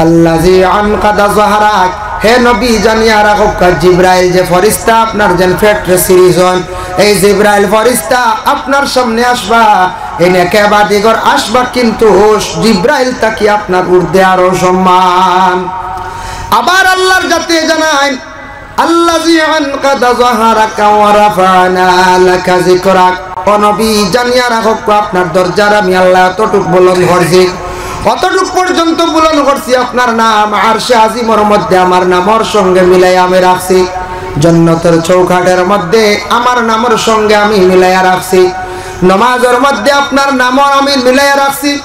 আল্লাযী আনকাদা যাহরাক, হে নবী, জানিয়া রাখউক্কা, জিব্রাইল যে ফিরিস্তা আপনার যেন পেটরে ছিড়িছইন, এই জিব্রাইল ফিরিস্তা আপনার সামনে আসবা, এই নেক এবাদিগর আসবা, কিন্তু জিব্রাইল থাকি আপনার ঊর্ধ্বে আরো সম্মান। আবার আল্লার জাতে জানাইন, আল্লাযী আনকাদা যাহরাকা ওয়া রাফা'না লাকা যিকরাক। ও নবী, জানিয়া রাখউক্কা, আপনার দরজার আমি আল্লায় অতটুক বুলন্দ করছি, অতটুক পর্যন্ত বুলন্দ করছি, আপনার নাম আরশে আজিমর মধ্যে আমার নামর সঙ্গে মিলাইয়া আমি রাখছি, জন্নতর চৌকাঠর মধ্যে আমার নামর সঙ্গে আমি মিলাইয়া রাখছি, নমাজর মধ্যে আপনার নামর আমি মিলাইয়া রাখছি।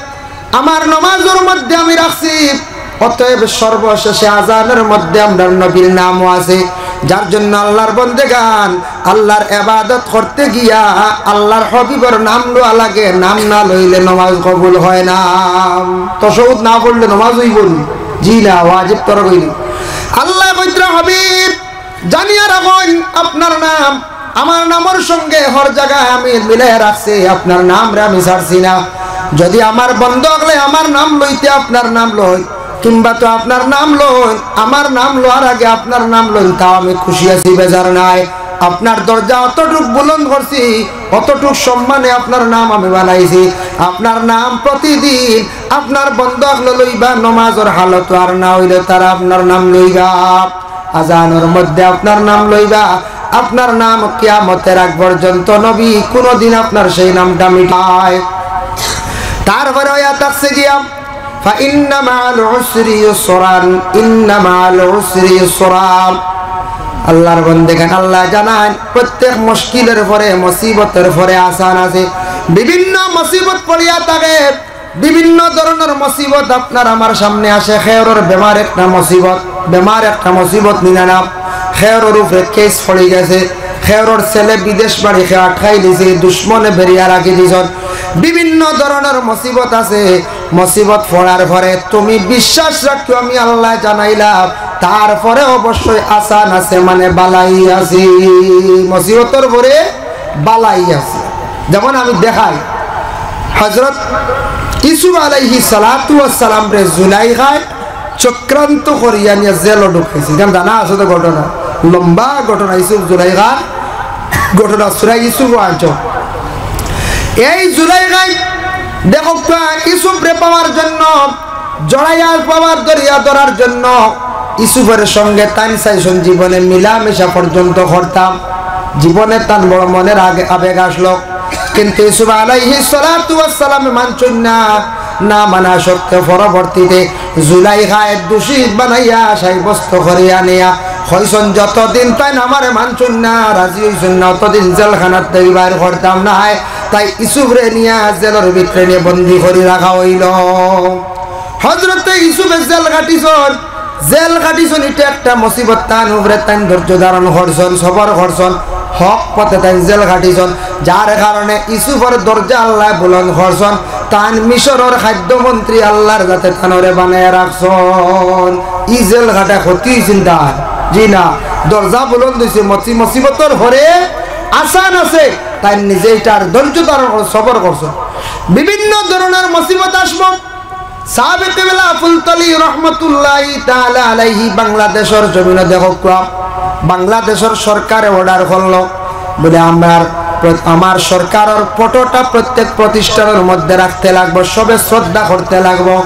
আমার নমাজর মধ্যে আমি রাখছি। অতএব সর্বশেষে আজানর মধ্যে আমরার নবীর নামও আছে, যার জন্য আল্লার বন্দেগান আল্লার এবাদত করতে গিয়া আল্লার হাবিবর নাম লওয়া লাগে, নাম না লইলে নমাজ কবুল হয় না। তাশাহুদ না পড়লে নমাজ অইবো নি? জি না, ওয়াজিব তরক অইলো। আল্লায় কইতরা, হাবিব, জানিয়া রাখইন, আপনার নাম আমার নামর সঙ্গে হর জাগায় আমি মিলাইয়া রাখছি, আপনার নামরে আমি ছাড়ছি না। যদি আমার বন্দা অকলে আমার নাম লইতে আপনার নাম লইন, কিংবা তো আপনার নাম লইন, আমার নাম লওয়ার আগে আপনার নাম লইন, তাও আমি খুশি আছি, বেজার নাই। আপনার দরজা অতটুক বুলন্দ করছি, অতটুক সম্মানে আপনার নাম আমি বানাইছি। আপনার নাম প্রতিদিন আপনার বন্দা অকলে লইবা, নমাজর হালত আর না অইলে তারা আপনার নাম লইবা। আজানর মধ্যে আপনার নাম লইবা, আপনার নাম কিয়ামতের আগ পর্যন্ত নবী কোনোদিন আপনার সেই নামটা মিটায়। তারপরে অইয়া থাকছে গিয়া, "ফাইন্না মা'আল উসরি ইউসরান, ইন্না মা'আল উসরি ইউসরা।" আল্লার বন্দেগান, আল্লায় জানাইন, প্রত্যেক মুশকিলর পরে, মুসিবতর পরে আসান আছে। বিভিন্ন মুসিবত পড়িয়া থাকে, বিভিন্ন ধরনর মুসিবত আপনার আমার সামনে আসে। কেউরর বেমার একটা মুসিবত, বেমার একটা মুসিবত নি না না। কেউরর উপরে কেস পড়ি গেছে, কেউরর ছেলে বিদেশ বাড়ি কেউ আটকাই দিছে, দুশমনে বেড়িয়া রাখি দিছইন। বিভিন্ন ধরনর মুসিবত আছে। মুসিবত পড়ার পরে তুমি বিশ্বাস রাখিও আমি আল্লায় জানাইলাম, তারপরে অবশ্যই আসান আছে, মানে বালাই আছে। মুসিবতর পরে বালাই আছে। যেমন আমি দেখাই, হযরত ইউসুফ আলাইহিস সালাতু ওয়াস সালামরে জুলাইখায় চক্রান্ত করিয়া নিয়া জেলো ঢুকাইছে। ইখান জানা আছে তো ঘটনা, লম্বা ঘটনা, ইউসুফ জুলাইখার ঘটনা, সূরা ইউসুফও আনছো। এই জুলাইখায় দেখউক্কা, ইউসুফরে পাওয়ার জন্য, জড়াইয়া পাওয়ার, ধরিয়া ধরার জন্য ইউসুফর সঙ্গে তাইন চাইছইন জীবনে মিলামিশা পর্যন্ত করতাম। জীবনে তান বড় মনের আগে আবেগ আসলো, কিন্তু ইউসুফ আলাইহিস সালাতু ওয়াস সালামে মানছইন না। না মানা সত্ত্বে পরবর্তীতে জুলাইখায় দোষী বানাইয়া সাব্যস্ত করিয়া নিয়া কইছইন, "যতদিন তাইন আমারে মানছইন না, রাজি অইছইন না, অতদিন জেলখানার থাকি বাইর করতাম নায়।" তাই ইউসুফরে নিয়া জেলর ভিতরে নিয়া বন্দি করি রাখা অইলো। হজরতে ইউসুফে জেল কাটিছইন, জেল কাটিছইন, ইটা একটা মুসিবত। তান উপরে তাইন ধৈর্য ধারণ করছইন, সবর করছইন, হক পথে তাইন জেল কাটিছইন, যার কারণে ইউসুফর দরজা আল্লায় বুলন্দ করছইন। তান মিশরর খাদ্যমন্ত্রী আল্লার যাতে তানরে বানাইয়া রাখছইন। ই জেল কাটা ক্ষতি অইছে না? জি না, দরজা বুলন্দ অইছে। মুসি-, মুসিবতর পরে আসান আছে, তাইন নিজে ইটার ধৈর্য ধারণ করছইন, সবর করছইন। বিভিন্ন ধরনর মুসিবত আসবো। সাব কিবলা ফুলতলি রহমতুল্লাহি তাআলা আলাইহি বাংলাদেশর জমিনো দেখউক্কা, বাংলাদেশর সরকারে order করলো, বুলে, "আমার প্র-, আমার সরকারর ফটোটা প্রত্যেক প্রতিষ্ঠানর মধ্যে রাখতে লাগবো, সবে শ্রদ্ধা করতে লাগবো।"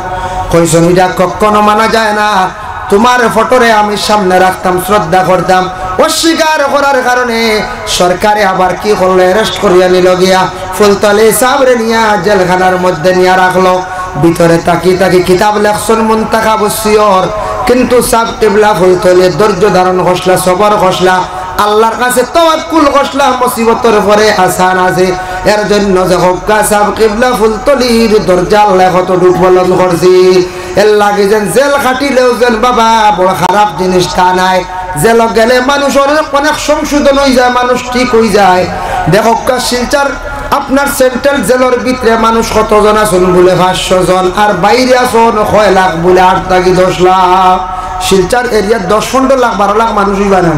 কইছইন, "ইটা কখনো মানা যায় না, তুমার ফটোরে আমি সামনে রাখতাম, শ্রদ্ধা করতাম।" অস্বীকার করার কারণে সরকারে আবার কি করলো, arrest করিয়া নিলো গিয়া ফুলতলি সাবরে নিয়া জেলখানার মধ্যে নিয়া রাখলো। ভিতরে থাকি থাকি কিতাব লেখছইন মুনতাখাবুস সিয়র, কিন্তু সাব কিবলা ফুলতলি ধৈর্য ধারণ করছলা, সবর করছলা, আল্লার কাছে তাওয়াক্কুল করছলা, মুসিবতর পরে আসান আছে। এর জন্য দেখউক্কা সাব কিবলা ফুলতলির দরজা আল্লায় কতটুক বুলন্দ করছে। এর লাগি যেন জেল কাটিলেও যেন বাবা বড় খারাপ জিনিস তা নায়। জেলো গেলে মানুষর অনেক সংশোধন অইযায়, মানুষ ঠিক অইযায়। দেখউক্কা শিলচর আপনার central জেলর ভিতরে মানুষ কতজন আছইন বুলে? পাঁচশো জন। আর বাইরে আছইন কয় লাখ বুলে? আট থাকি দশ লাখ। শিলচর area-ত দশ পনরো লাখ, বারো লাখ মানুষ অইবা না?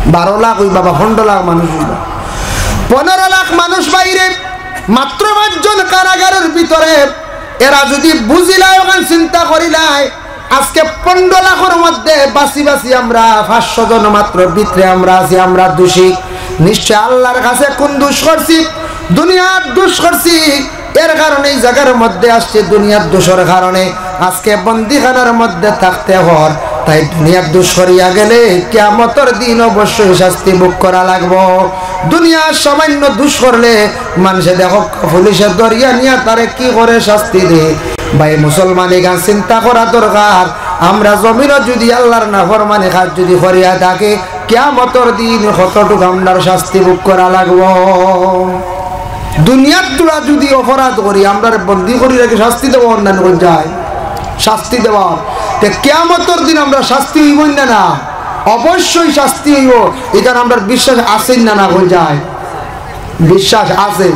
বারো লাখ অইবা বা পনরো লাখ মানুষ অইবা? পনরো লাখ মানুষ বাইরে, মাত্র পাঁচজন কারাগারর ভিতরে। এরা যুদি বুঝিলায়, অখান চিন্তা করিলায়, আজকে পনরো লাখর মধ্যে বাছি বাছি আমরা পাঁচশো জন মাত্র ভিতরে আমরা আছি, আমরা দোষী। নিশ্চয় আল্লার কাছে কুন দোষ করছি? দুনিয়ার দোষ করছি, এর কারণে ই জাগার মধ্যে আসছি, দুনিয়ার দোষর কারণে আজকে বন্দিখানার মধ্যে থাকতে অর। তাই দুনিয়ার দোষ করিয়া গেলে কিয়ামতর দিন অবশ্যই শাস্তি ভোগ করা লাগবো। দুনিয়ার সামান্য দোষ করলে মানষে দেখউক্কা পুলিশে ধরিয়া নিয়া তারে কি করে শাস্তি দেয়। ভাই মুসলমান, ইখান চিন্তা করা দরকার। আমরা জমিনো যুদি আল্লার নাফরমানি কাজ যুদি করিয়া থাকি, কিয়ামতর দিন কতটুক আমরার শাস্তি ভোগ করা লাগবো। দুনিয়ার তুলা যুদি অপরাধ করি, আমরারে বন্দি করি রাখি শাস্তি দেওয়া অর না, অর না? অর যায় শাস্তি দেওয়া। তে কিয়ামতর দিন আমরার শাস্তি অইবো না, না? অবশ্যই শাস্তি অইবো। ইখান আমরার বিশ্বাস আছে না, না? অর যায় বিশ্বাস আছে।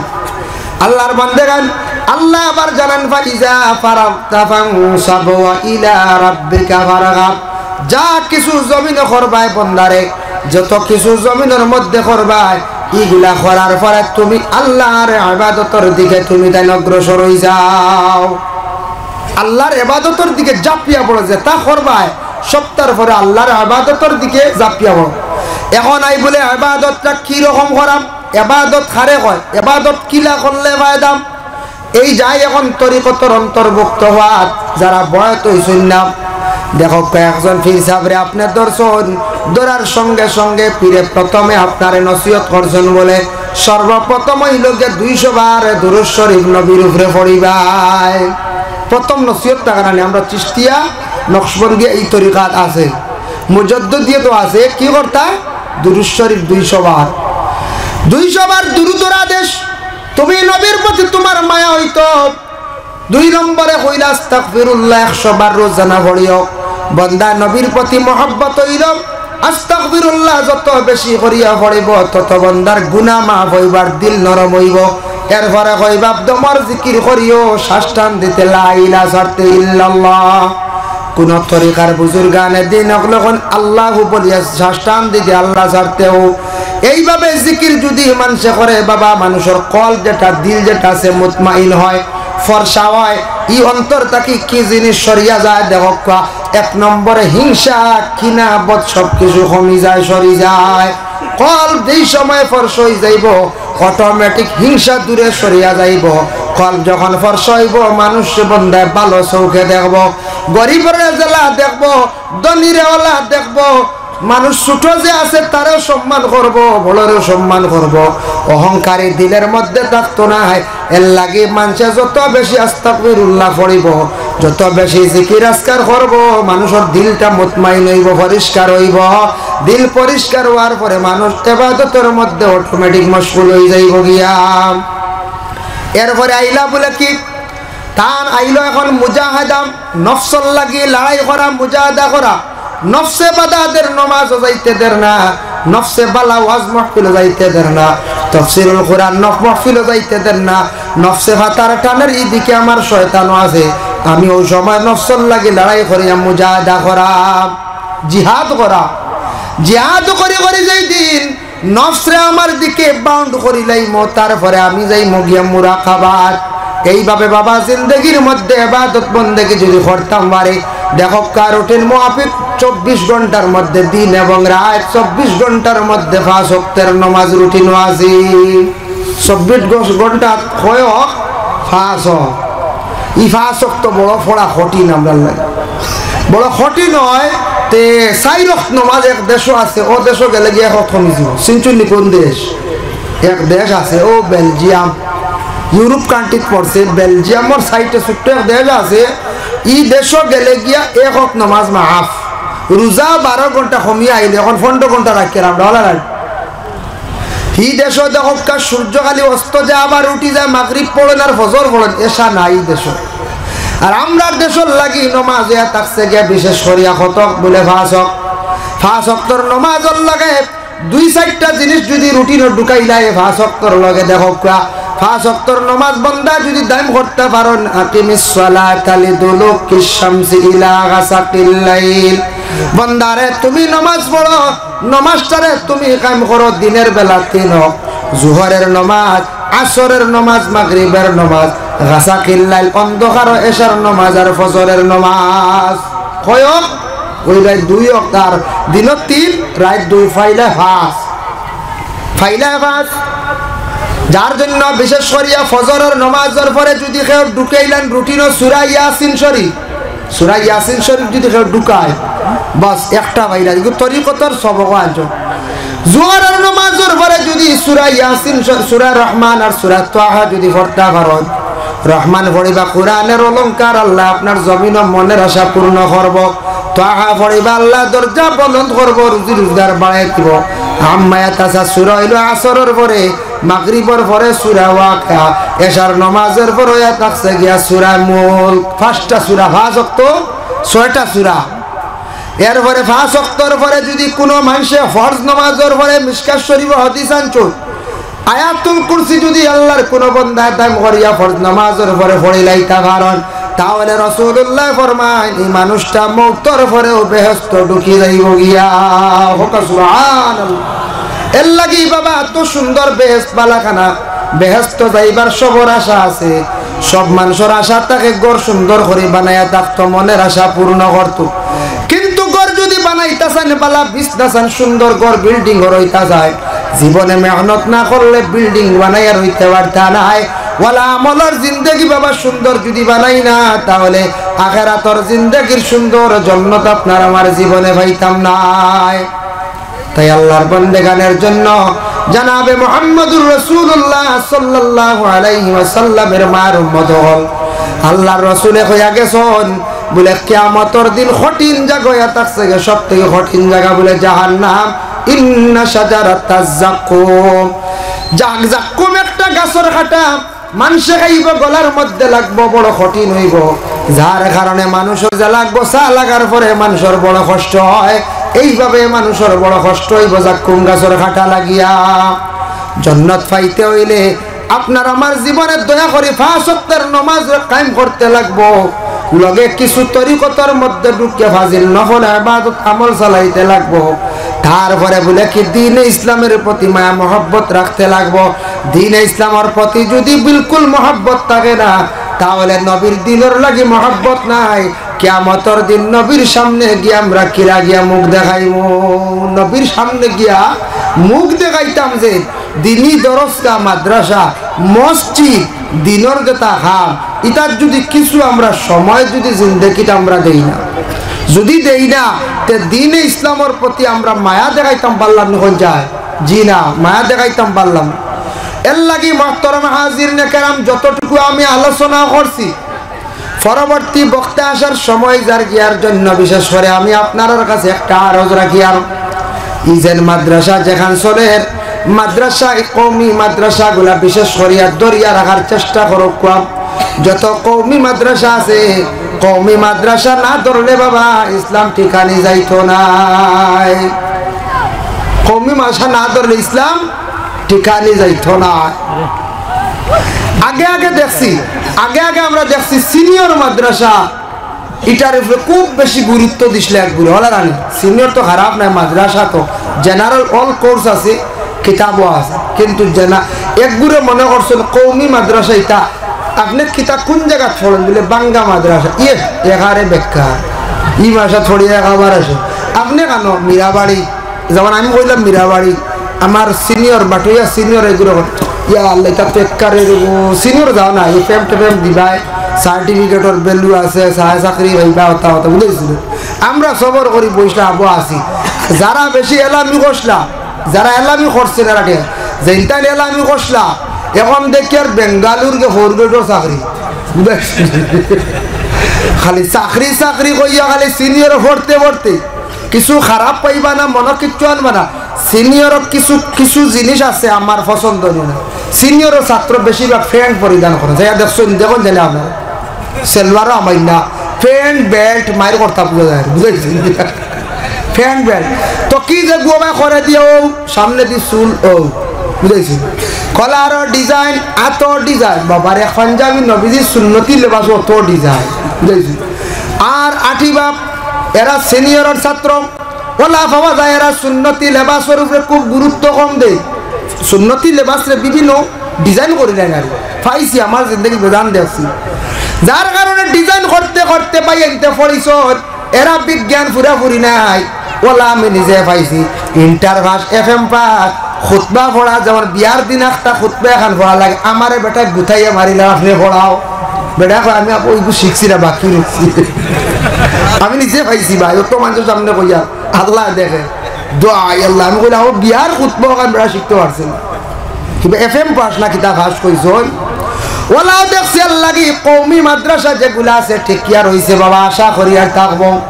আল্লার বান্দেগান, আল্লায় আবার জানাইন, "ফাইজা ফারাগতা ফানসাব ওয়া ইলা রাব্বিকা ফারগাব।" যা কিছু জমিনো করবায় বন্দারে, যত কিছু জমিনর মধ্যে করবায়, ইগুলা করার পরে তুমি আল্লার ইবাদতর দিকে তুমি তাইন অগ্রসর অইযাও। আল্লার ইবাদতর দিকে ঝাঁপিয়া পড়ো, যেতা করবায় সবতার পরে আল্লার ইবাদতর দিকে ঝাঁপিয়া পড়ো। এখন আই বুলে ইবাদতটা কি রকম করাম, ইবাদত কারে কয়, ইবাদত কিলা করলে ফায়দা? এই যাই এখন তরিকতর অন্তর্ভুক্ত অওয়াত, যারা বয়াত অইছইন না, দেখউক্কা একজন পীর সাবরে আপনে ধরছইন, ধরার সঙ্গে সঙ্গে পীরে প্রথমে আপনারে নসিহত করছইন বুলে, সর্বপ্রথম অইলো গিয়া দুইশো বার দুরূদ শরীফ নবীর উপরে পড়িবায়। প্রথম নসিহতটা কারণে আমরা চিশতিয়া, নকশবন্দিয়া ই তরিকাত আছে, মুজাদ্দিদিয়াত আছে, কি করতা? দুরূদ শরীফ দুইশো বার, দুইশো বার দুরূদর আদেশ। তুমি নবীর প্রতি তুমার মায়া অইতো। দুই নম্বরে কইলা আস্তাগফিরুল্লাহ একশো বার রোজানা পড়িও। বন্দা নবীর প্রতি মহব্বত অইলো, আস্তাগফিরুল্লাহ যত বেশি করিয়া পড়িবো, তত বন্দার গুনা মাফ অইবো, দিল নরম অইবো। এরপরে কইবা, দমর জিকির করিও, শ্বাস টান দিতে লা ইলাহা ছাড়তে ইল্লাল্লাহ। কুনু তরিকার বুজুর্গানে দিন অকলে কইন আল্লাহু বলিয়া শ্বাস টান দিতে আল্লাহ ছাড়তেও। এইভাবে জিকির যুদি মানষে করে বাবা, মানুষর কলব যেটা, দিল যেটা আছে মুতমাইন হয়, ফর্সা হয়। ই অন্তর থাকি কি জিনিস সরিয়া যায় দেখউক্কা। এক নম্বরে হিংসা, ঘিনা, বদ সব কিছু কমি যায়, সরি যায়। কলব যেই সময় ফর্সা অইযাইবো, automatic হিংসা দূরে সরিয়া যাইবো। কলব যখন ফর্সা অইবো, মানুষরে বন্দায় ভালা চউখে দেখবো, গরিবরে যেলা দেখবো, ধনীরে অলা দেখবো, মানুষ ছোট যে আছে তারেও সম্মান করবো, বড়রেও সম্মান করবো। অহংকারী দিলর মধ্যে থাকতো নায়। এরলাগি মানষে যত বেশি আস্তাগফিরুল্লাহ পড়িবো, যত বেশি জিকির আজকার করবো, মানুষর দিলটা মুতমাইন অইবো, পরিষ্কার অইবো। দিল পরিষ্কার অওয়ার পরে মানুষ ইবাদতর মধ্যে automatic মশগুল অইযাইবো গিয়া। এরপরে আইলা বুলে কি, তান আইলো এখন মুজাহাদা, নফসর লাগি লড়াই করা, মুজাহাদা করা। নফসে বাধা দের, নমাজও যাইতে দের না, নফসে বালা ওয়াজ মাহফিলও যাইতে দের না, তফসিরুল কোরআন নফ মাহফিলও যাইতে দের না। নফসে ফাতার টানের ইদিকে আমার শয়তানও আছে, আমি অউ সময় নফসর লাগি লড়াই করিয়া মুজাহাদা করা, জিহাদ করা। জিহাদ করি করি যেই দিন নফসরে আমার দিকে বাউন্ড করি লাইমু, তারপরে আমি যাইমু গিয়া মুরাকাবাত। এইভাবে বাবা জিন্দেগির মধ্যে ইবাদত বন্দেগি যদি করতাম পারি, দেখউক্কা রুটিন মুআফিক চব্বিশ ঘন্টার মধ্যে, দিন এবং রাইত চব্বিশ ঘন্টার মধ্যে পাঁচ ওয়াক্তের নমাজ রুটিনও আছে। চব্বিশ ঘ-, ঘন্টাত কয় ওয়াক্ত? পাঁচ ওয়াক্ত। ই পাঁচ ওয়াক্ত বড় পড়া কঠিন আমরার লাগি। বড় কঠিন অয়, তে চাইর ওয়াক্ত নমাজ এক দেশো আছে, অউ দেশো গেলে গিয়া এক ওয়াক্ত কমি যিবো। চিনছইন নি কুন দেশ? এক দেশ আছে, অউ বেলজিয়াম। ইউরোপ কান্ট্রিত পড়ছে, বেলজিয়ামর সাইডে ছোট্ট এক দেশ আছে, ই দেশো গেলে গিয়া এক ওয়াক্ত নমাজ মাফ। রোজা বারো ঘন্টা কমিয়া আইলে এখন পনরো ঘন্টা রাখিয়ার আমরা, অলা নায়। হি দেশো দেখউক্কা সূর্য খালি অস্ত যায়, আবার উঠি যায়, মাগরিব পড়ইন আর ফজর পড়ইন, এশা নাই ই দেশো। আর আমরার দেশর লাগি নমাজ অইয়া থাকছে গিয়া বিশেষ করিয়া কতক বুলে পাঁচ ওয়াক্ত। পাঁচ ওয়াক্তর নমাজর লগে দুই চাইরটা জিনিস যদি রুটিনো ঢুকাইলায় পাঁচ ওয়াক্তর লগে, দেখউক্কা, পাঁচ ওয়াক্তর নমাজ বন্দা যদি দাইম করতা পারইন, আকিমিস সালাতা লিদুলুকিশ শামসি ইলা গাসাকিল লাইল। বন্দারে, তুমি নমাজ পড়ো, নমাজটারে তুমি কায়েম করো দিনের বেলা তিন ওয়াক্ত, জুহরের নমাজ, আসরের নমাজ, মাগরিবের নমাজ, গাসাকিল লাইল, অন্ধকারো এশার নমাজ আর ফজরের নমাজ। কয় ওয়াক্ত? অউ রাইত দুই ওয়াক্ত, আর দিনো তিন, রাইত দুই, পাইলায় পাঁচ। পাইলায় পাঁচ। যার জন্য বিশেষ করিয়া ফজরের নমাজর পরে যদি কেউ ঢুকাইলাইন রুটিনো সূরা ইয়াসিন শরীফ, সূরা ইয়াসিন শরীফ যদি কেউ ঢুকায়, বাস একটা পাইলা, ইগু তরিকতর সবক আনছো। জুহরের নমাজর পরে যদি সূরা ইয়াসিন শ-, সূরা রহমান আর সূরা তাহা যদি পড়তা পারইন, রহমান পড়িবা কোরআনের অলংকার, আল্লায় আপনার জমিনো মনের আশা পূর্ণ করবো। তাহা পড়িবা, আল্লায় দরজা বুলন্দ করবো, রুজি রোজগার বাড়াই দিবো। আম্মা ইয়াতাসাআলুন সূরা অইলো আসরর পরে, মাগরিবর পরে সূরা ওয়াকিয়া, এশার নমাজর পরে অইয়া থাকছে গিয়া সূরা মুলক। পাঁচটা সূরা, পাঁচ ওয়াক্ত ছয়টা সূরা। এরপরে পাঁচ ওয়াক্তর পরে যদি কুনু মানষে ফরজ নমাজর পরে, মিশকাত শরীফো হাদিস আনছো, আয়াতুল কুরসি যদি আল্লার কুনু বন্দায় দাইম করিয়া ফরজ নমাজর পরে পড়িলাইতা পারইন, তাহলে রাসুলুল্লায় ফরমাইন, ই মানুষটা মউতর পরেউ বেহেস্তো ঢুকি যাইবো গিয়া। কউক্কা সুবহানাল্লাহ। এরলাগি বাবা, এতো সুন্দর বেহেস্ত বালাখানা, বেহেস্তো যাইবার সবর আশা আছে। সব মানষর আশা থাকে ঘর সুন্দর করি বানাইয়া থাকতো, মনের আশা পূর্ণ করতো। কিন্তু ঘর যদি বানাইতা চাইন, বালা বিছনা চাইন, সুন্দর ঘর, বিল্ডিং ঘর অইতা চাইন, জীবনে মেহনত না করলে বিল্ডিং বানাইয়া রইতে পারতা নায়। ওয়ালা আমলর জিন্দেগি বাবা সুন্দর যদি বানাই না, তাহলে আখেরাতর জিন্দেগির সুন্দর জন্নত আপনার আমার জীবনে পাইতাম নায়। তাই আল্লার বন্দেগানের জন্য জনাবে মুহাম্মদুর রাসুলুল্লাহ সাল্লাল্লাহু আলাইহি ওয়াসাল্লামের মার উম্মত অকল, আল্লার রাসুলে কইয়া গেছইন, বুলে, কিয়ামতর দিন কঠিন জাগা অইয়া থাকছে গি, সব থাকি কঠিন জাগা বুলে জাহান্নাম। ইন্না শাজারাতাজ জাক্কুম। জাক-, জাক্কুম একটা গাছর কাটা, মানষে খাইবো, গলার মধ্যে লাগবো, বড় কঠিন অইবো, যার কারণে মানষর জ্বালা গোসা লাগার পরে মানষর বড় কষ্ট অয়। এইভাবে মানষর বড় কষ্ট অইবো জাক্কুম গাছর কাটা লাগিয়া। জন্নত পাইতে অইলে আপনার আমার জীবনে দয়া করি পাঁচ ওয়াক্তর নমাজ কায়েম করতে লাগবো, লগে কিছু তরিকতর মধ্যে ঢুকিয়া ফাজিল নফল ইবাদত আমল চালাইতে লাগবো। তারপরে বুলে কি দ্বীনে ইসলামের প্রতি মায়া মহব্বত রাখতে লাগবো। দ্বীনে ইসলামর প্রতি যদি বিলকুল মহব্বত থাকে না, তাহলে নবীর দ্বীনর লাগি মহব্বত নাই। কিয়ামতর দিন নবীর সামনে গিয়া আমরা কিলা গিয়া মুখ দেখাইমু? নবীর সামনে গিয়া মুখ দেখাইতাম যে দ্বীনি দরসগা, মাদ্রাসা, মসজিদ, দ্বীনর যেতা কাম, ইতার যদি কিছু আমরা সময় যদি জিন্দেগিত আমরা দেই না, যদি দেই না, তে দ্বীনে ইসলামর প্রতি আমরা মায়া দেখাইতাম পারলাম নি? কইন চাই? জি না, মায়া দেখাইতাম পারলাম না। এরলাগি মোহতরম হাজিরিনে কেরাম, যতটুকু আমি আলোচনা করছি, পরবর্তী বক্তা আসার সময় যার গিয়ার জন্য বিশেষ করে আমি আপনারার কাছে একটা আরজ রাখিয়ার, ই যেন মাদ্রাসা যেখান চলের, মাদ্রাসা, এই কওমি মাদ্রাসাগুলা বিশেষ করিয়া ধরিয়া রাখার চেষ্টা করউক্কা। যত কওমি মাদ্রাসা আছে, কওমি মাদ্রাসা না ধরলে বাবা, ইসলাম টিকানি যাইতো নায়। কওমি মাদ্রাসা না ধরলে ইসলাম টিকানি যাইতো নায়। আগে আগে দেখছি, আগে আগে আমরা দেখছি সিনিয়র মাদ্রাসা, ইটার উপরে খুব বেশি গুরুত্ব দিছলা একগুরে, অলা রানি। সিনিয়র তো খারাপ নায়, মাদ্রাসা তো general all course আছে, কিতাবও আছে, কিন্তু জেনা-, একগুরে মনে করছইন কওমি মাদ্রাসা ইতা, আপনে কিতা কুন জাগাত পড়ইন? বুলে, "বাঙ্গা মাদ্রাসা।" ইয়ে, এখারে বেকার, ই মাদ্রাসা থুড়ি এক আবার আছে। আপনে কেন মীরাবাড়ি, যেমন আমি কইলাম মীরাবাড়ি, আমার সিনিয়র, বাটুইয়া সিনিয়র এগুরে কর। ইয়া আল্লাহ, ইতা তো এককারে রে, ও সিনিয়র যাও না, এই প্রেম টেম দিবায়, সার্টিফিকেটর ভ্যালু আছে, চায় চাকরি পাইবা, হতা হতা বুঝাইছিল। আমরা সবর করি বইছলা আবো আছি। যারা বেশি এলামি করছলা, যারা এলামি করছে না রাখে, যেইনতান এলামি করছলা, এখন দেখি আর বেঙ্গালুর গে ফোর গ্রেডর চাকরি। বুঝাইছিল। খালি চাকরি, চাকরি কইয়া খালি সিনিয়র পড়তে পড়তে কিছু খারাপ পাইবা না, মনো কিচ্ছু আনবা না। সিনিয়র কিছু, কিছু জিনিস আছে আমার পছন্দ না। সিনিয়র ছাত্র বেশিরভাগ প্যান্ট পরিধান করে। যাইয়া দেখছইন, দেখইন জানি আপনারা। সেলওয়ারও আমার না, প্যান্ট, বেল্ট, মাইর করতা বুঝা যায়, বুঝাইছি? Pant, belt. তো কি যে গুয়ামা করে দিয়াও, সামনে দি চুল, ও, বুঝাইছি? কলারও ডিজাইন, আতর ডিজাইন, বাবার এক পাঞ্জাবি নবীজির সুন্নতি লেবাস, অত ডিজাইন, বুঝাইছি? আর আটি বাপ, এরা সিনিয়রর ছাত্র, ওলা পাওয়া যায়, এরা সুন্নতি লেবাসর উপরে খুব গুরুত্ব কম দেয়। সুন্নতি লেবাসরে বিভিন্ন ডিজাইন করি দেয় আর পাইছি, আমার জিন্দেগি বেজান দেখছি। যার কারণে ডিজাইন করতে করতে ভাইয়াইন্তে পড়িছইন, এরা বিজ্ঞান পুরাপুরি নাই। ওলা আমি নিজে পাইছি, ইন্টার পাস, এফএম পাস, খুতবা পড়া, যেমন বিয়ার দিন একটা খুতবা এখান পড়া লাগে, আমারে বেটায় গুতাইয়া মারিলা, "আপনে পড়াও।" বেটায় কয়, "আমি আপু ওইগু শিখছি না, বাকি রইছি।" আমি নিজে পাইছি ভাই, অত মানুষর সামনে কইয়া, আল্লায় দেখে। দোয়া, "আয় আল্লাহ।" আমি কইলাম, "ও বিয়ার খুতবা ওখান বেটা শিখতে পারছে না।" কিবা এফএম পাস না কিতা পাস কইছইন? ওলাও দেখছি আল্লাহ কি কওমি মাদ্রাসা যেগুলা আছে, ঠিক কিয়া রইছে বাবা, আশা করি আর থাকবো।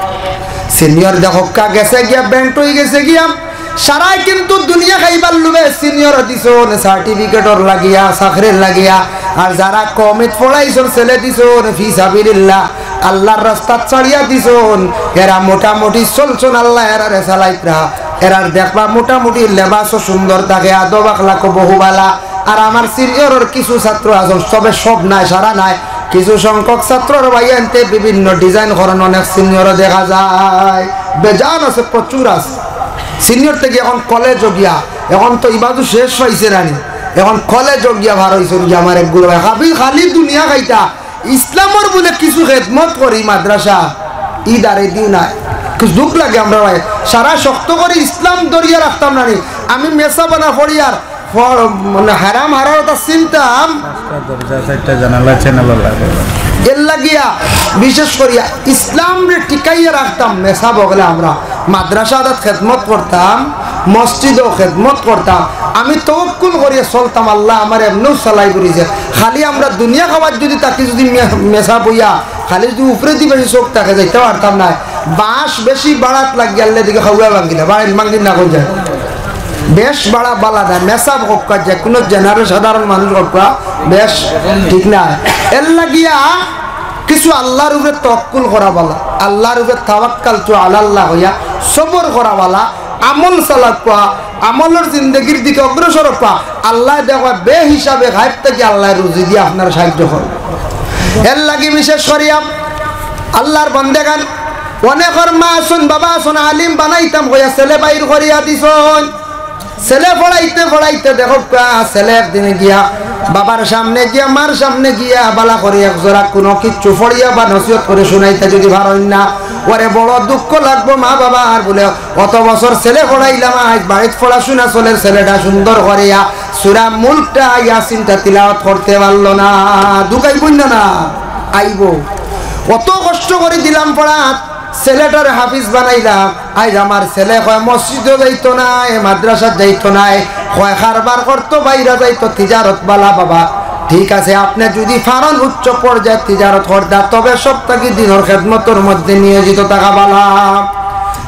সিনিয়র দেখউক্কা গেছে গিয়া, বেন্ট অই গেছে গিয়া, সারায় কিন্তু দুনিয়া খাইবার লুভে সিনিয়র দিছইন, সার্টিফিকেটর লাগিয়া, চাকরির লাগিয়া, আর যারা কওমিত পড়াইছইন, ছেলে দিছইন, ফি সাবিলিল্লাহ, আল্লাহর রাস্তাত ছাড়িয়া দিছইন, এরা মোটামুটি চলছইন, আল্লায় এরারে চালাইতরা, এরার দেখবা মোটামুটি লেবাসও সুন্দর থাকে, আদব আখলাকও বহু বালা। আর আমার সিনিয়রর কিছু ছাত্র আছইন, তবে সব নায়, সারা নায়, কিছু সংখ্যক ছাত্রর ভাইয়াইন্তে বিভিন্ন ডিজাইন করইন, অনেক সিনিয়রও দেখা যায়, বেজান আছে, প্রচুর আছে। সিনিয়র থাকি এখন কলেজও গিয়া, এখন তো ইবাদু শেষ পাইছে নানি, এখন কলেজও গিয়া বার অইছইন গিয়া আমার এক গুরু ভাই, খালি, খালি দুনিয়া খাইতা, ইসলামর বুলে কিছু খেদমত করি মাদ্রাসা, ই দারে দিও না, কিছু দুখ লাগে আমরা ভাই, সারা শক্ত করি ইসলাম ধরিয়া রাখতাম নানি, আমি মেসাব না পড়িয়ার ফ-, মানে হারাম হারার কথা চিনতাম। পাঁচটা দরজা, চারটা জানালা, চ্যানেল আলাদা। এর লাগিয়া বিশেষ করিয়া ইসলামরে টিকাইয়া রাখতাম, মেসাব অকলে আমরা মাদ্রাসা আদাত খেদমত করতাম, মসজিদও খেদমত করতাম। আমি তওয়াক্কুল করিয়া চলতাম, আল্লায় আমারে এমনেউ চালাই করি যে। খালি আমরা দুনিয়া খাবার যদি থাকি, যদি মে-, মেসাব অইয়া, খালি যদি উপরেদি বেশি চউখ থাকে, যাইতে পারতাম নায়। বাঁশ বেশি বাড়াত লাগিয়া আল্লায় দিকে খাওয়া ভাঙ্গিলা, বাড়ি ভাঙ্গি না কই যায়। বেশ বাড়া বালা না, মেসাব অউক্কা, যে কুনু জেনারেল সাধারণ মানুষ অউক্কা, বেশ ঠিক না। এর লাগিয়া কিছু আল্লাহর উপরে তওয়াক্কুল করা বালা, আল্লাহর উপরে তাওয়াক্কালতু আলাল্লাহ অইয়া সবর করা বালা, আমল চালাউক্কা, আমলর জিন্দেগির দিকে অগ্রসর অউক্কা। আল্লায় দেখবা বেহিসাবে গায়েব থাকি আল্লায় রুজি দিয়া আপনারে সাহায্য করবা। এর লাগি বিশেষ করিয়া আল্লাহর বান্দেগান, অনেকর মা আছইন, বাবা আছইন, আলিম বানাইতাম কইয়া ছেলে বাইর করিয়া দিছইন। ছেলে পড়াইতে পড়াইতে দেখউক্কা, ছেলে একদিন গিয়া বাবার সামনে গিয়া, মার সামনে গিয়া বালা করি এক জোড়া কুনু কিচ্ছু পড়িয়া বা নসিহত করি শুনাইতা যদি পারইন না, ওরে বড় দুঃখ লাগবো মা বাবার বুলে। অত বছর ছেলে পড়াইলাম, আইজ বাড়িত পড়াশুনা চলের, ছেলেটা সুন্দর করিয়া সূরা মুলকটা, ইয়াসিনটা তিলাওয়াত করতে পারলো না। দুঃখ আইবো না, না আইবো। অত কষ্ট করি দিলাম পড়াত, ছেলেটারে হাফিজ বানাইলাম, আইজ আমার ছেলে কয় মসজিদো যাইতো নায়, মাদ্রাসাত যাইতো নায়, কয় কারবার করতো, বাইরে যাইতো, তিজারত বালা বাবা। ঠিক আছে, আপনে যদি পারইন উচ্চ পর্যায়ে তিজারত করতা, তবে সব থাকি দিনর খেদমতর মধ্যে নিয়োজিত থাকা বালা।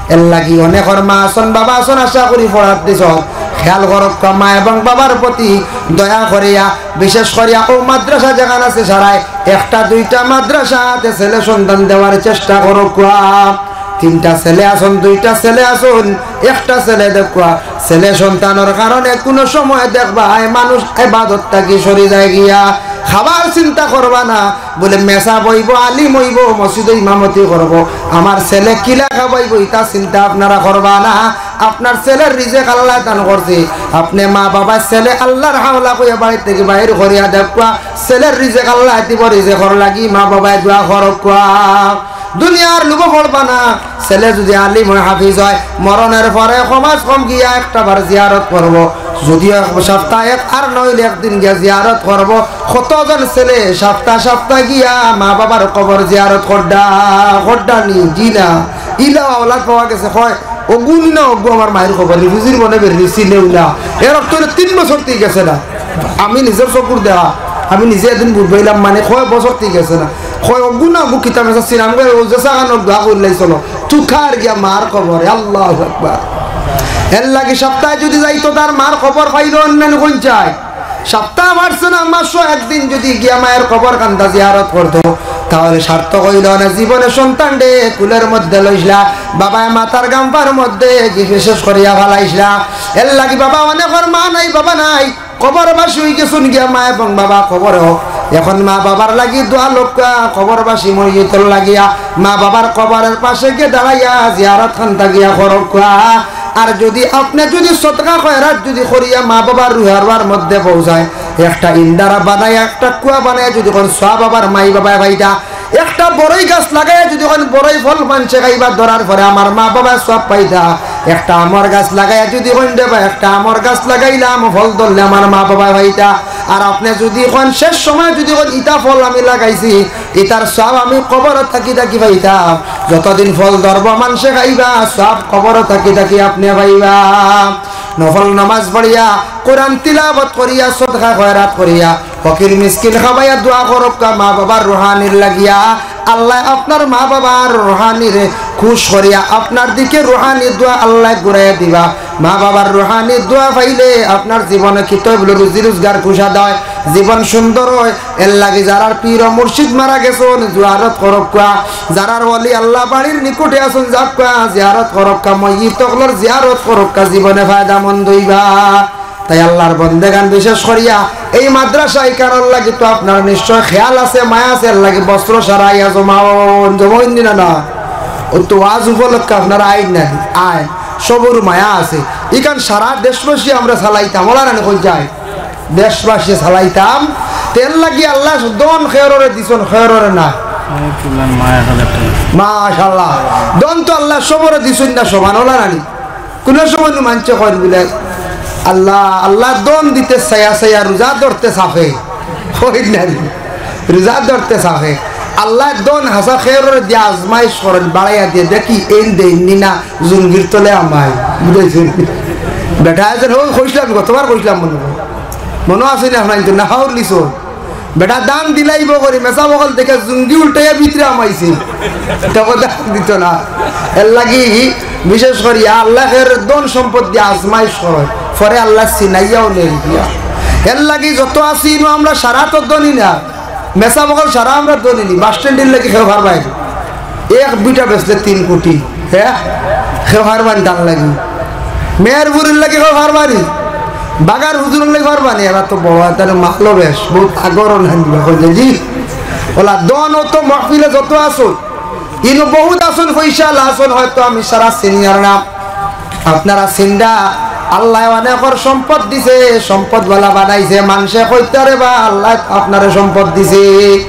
এর লাগি অনেকর মা আছইন, বাবা আছইন, আশা করি পড়াত দিছইন, খেয়াল করউক্কা, মা এবং বাবার প্রতি দয়া করিয়া, বিশেষ করিয়া অউ মাদ্রাসা যেখান আছে সারায়, একটা দুইটা মাদ্রাসাতে ছেলে সন্তান দেওয়ার চেষ্টা করউক্কা। তিনটা ছেলে আছইন, দুইটা ছেলে আছইন, একটা ছেলে দেউক্কা। ছেলে সন্তানর কারণে কুনু সময় দেখবায় মানুষ ইবাদত থাকি সরি যায় গিয়া। খাবার চিন্তা করবা না, বুলে মেসাব অইবো, আলিম অইবো, মসজিদো ইমামতি করবো, আমার ছেলে কিলা খাবাইবো, ইতা চিন্তা আপনারা করবা না। আপনার ছেলের রিজেক আল্লায় দান করছে, আপনে মা বাবা ছেলে আল্লার হাওলা কইয়া বাড়ি থাকি বাইর করিয়া দেউক্কা। ছেলের রিজেক আল্লায় দিবো, রিজেকর লাগি মা বাবায় দোয়া করউক্কা। দুনিয়ার লোভো পড়বা না। ছেলে যুদি আলিম অয়, হাফিজ অয়, মরণের পরে কমাস কম গিয়া একটা বার জিয়ারত করবো, যুদিও এক সপ্তাহ এক আর নইলে একদিন গিয়া জিয়ারত করবো। কতজন ছেলে সপ্তাহ সপ্তাহ গিয়া মা বাবার কবর জিয়ারত কররা, কররা নি? জি না। ইলা আওলাদ পাওয়া গেছে, কয়, "অগু নি না, অগু আমার মায়ের কবর, রিফুজির মনে বেরিয়ে চিনেও না।" এর অর্থ অইলো তিন বছর তুই গেছে না। আমি নিজর চকুর দেখা, আমি নিজে এদিন বুঝবাইলাম, মানে, কয় বছর তুই গেছে না। কয়, "অগু না, অগু কিতাব আছে, সিনাম গো, ও যে সাগান অগু আগুন লাই চলো।" তুকার গিয়া মার কবরে, আল্লাহু আকবার। এর লাগি সপ্তাহে যুদি যাইতো, তার মার কবর পাইলো অন্যান্য কোন চায়? সপ্তাহ পারছে না, মাসো একদিন যুদি গিয়া মায়ের কবর কান্দা জিয়ারত করতো, তাহলে সার্থক অইলো না। জীবনে সন্তানরে কুলের মধ্যে লইছলা, বাবায় মাথার গাম্বার মধ্যে গি-, বিশেষ করিয়া ফালাইছলা। এর লাগি বাবা অনেকর মা নাই, বাবা নাই, কবরবাসী অই গেছইন গিয়া মা এবং বাবা কবরো। এখন মা বাবার লাগি দোয়া লউক্কা, কবরবাসী মইয়তর লাগিয়া মা বাবার কবরের পাশে গিয়া দাঁড়াইয়া জিয়ারত খান্তা গিয়া করউক্কা। আর যুদি আপনে যুদি সদকা খয়রাত যুদি করিয়া মা বাবার রুহারওয়ার মধ্যে পৌঁছায়, একটা ইন্দারা বানাইয়া, একটা কুয়া বানাইয়া যুদি কইন, সওয়াব আমার মাই বাবায় পাইতা। একটা বড়ই গাছ লাগাইয়া যুদি কইন, বড়ই ফল মানষে খাইবা, ধরার পরে আমার মা বাবায় সওয়াব পাইতা। একটা আমর গাছ লাগাইয়া যুদি কইন, দেবা, একটা আমর গাছ লাগাইলাম, ফল ধরলে আমার মা বাবায় পাইতা। আর আপনে যুদি কইন, শেষ সময় যুদি কইন, ইতা ফল আমি লাগাইছি, ইতার সওয়াব আমি কবর থাকি থাকি পাইতাম। যতদিন ফল ধরবো মানষে খাইবা, সওয়াব কবর থাকি থাকি আপনে পাইবা। নফল নামাজ পড়িয়া, কোরআন তিলাওয়াত করিয়া, সদকা খয়রাত করিয়া, ফকির মিসকিন খাবাইয়া দোয়া করউক্কা মা বাবার রুহানির লাগিয়া। আল্লায় আপনার মা বাবার রুহানিরে খুশ করিয়া আপনার দিকে রুহানি দোয়া আল্লায় ঘুরাইয়া দিবা। মা বাবার রুহানি দোয়া পাইলে আপনার জীবনে কিতা অয় বুলে রুজি রোজগার কুশাদ অয়, জীবন সুন্দর অয়। এর লাগি যারার পীর ও মুর্শিদ মারা গেছইন, জিয়ারত করউক্কা। যারার ওলি আল্লাহ বাড়ির নিকটে আছইন, যাউক্কা, জিয়ারত করউক্কা, মইয়িত অকলর জিয়ারত করউক্কা, জীবনে ফায়দামন্দ অইবা। তাই আল্লাহর বন্দেগান, বিশেষ করিয়া এই মাদ্রাসা ইখানর লাগি তো আপনার নিশ্চয় খেয়াল আছে, মায়া আছে, এর লাগি বস্ত্র সারাইয়া জমাও, জমাইন নি না, না? অউ তো ওয়াজ উপলক্ষে আপনারা আইন না, আইন, সবর মায়া আছে। ইখান সারা দেশবাসী আমরা চালাইতাম, ওলা না নি কই যায়? দেশবাসী চালাইতাম, তে এর লাগি আল্লায় ধন খেয়ররে দিছইন, খেয়ররে না। মাশাআল্লাহ। ধন তো আল্লায় সবরে দিছইন না সমান, ওলা না নি? কুনু সময় নু মানষে কইন বুলে, "আল্লাহ, আল্লায় ধন দিতে চাইয়া চাইয়া রোজা ধরতে চাপে।" কইন না নি? রোজা ধরতে চাপে। আল্লায় ধন হাছা খেয়ররে দিয়া আজমাইশ করইন, বাড়াইয়া দিয়া দেখি এইন দেইন নি না, জুঙ্গির তলে আমায়। বুঝাইছইন? বেটায় যেন, অউ কইছলাম, গতবার কইছলাম মনো অয়। মনো আছে নি আপনার? কিন্তু না, হাওর লিছো। বেটা দান দিলাইবো করি, মেসাব অকল দেখে জুঙ্গি উল্টাইয়া ভিতরে হামাইছে। তখন দান দিত না। এর লাগি বিশেষ করি আল্লায় ধন সম্পদ দিয়া আজমাইশ করে, পরে আল্লায় চিনাইয়াও নেইন দিয়া। এর লাগি যত আছি ইনো আমরা সারা তো ধনী না, মেসাব অকল সারা আমরা ধনী নি। বাস স্ট্যান্ডর লাগি কেউ পারবা নি? এক বিটা বেচলে তিন কোটি, হ্যাঁ? কেউ পারবা নি তার লাগি? মেহেরপুরর লাগি কেউ পারবা নি? বাগার হুজুরর লাগি পারবা নি? এরা তো বড়, তার মালও বেশ, বহুত আগরও নাই দিবা, কই যে জি। ওলা ধন অত মাহফিলে যত আছো, ইনো বহুত আছইন, পয়সাআলা আছইন, হয়তো আমি সারা চিনিয়ার না। আপনারা চিনরা, আল্লায় অনেকর সম্পদ দিছে, সম্পদআলা বানাইছে, মানষে কইতারে বা আল্লায় আপনারে সম্পদ দিছে।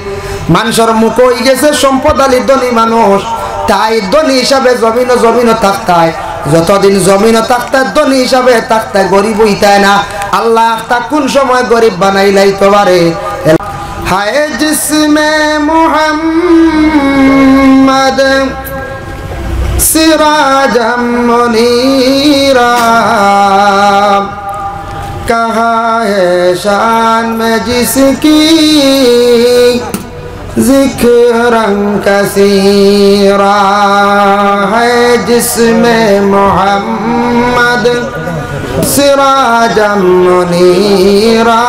মানষর মুখ অইগেছে সম্পদআলা ধনী মানুষ, তাই ধনী হিসাবে জমিনো জমিনো থাকতায়, যতদিন জমিনো থাকতায় ধনী হিসাবে থাকতায়, গরিব অইতায় না। আল্লায় আখতা কুন সময় গরিব বানাইলাইতো পারে। হায় জিসমে মোহাম্মদ سراجا منيرا، کہاں ہے شان میں جس کی ذکرا کثیرا، ہے جسم محمد سراجا منيرا،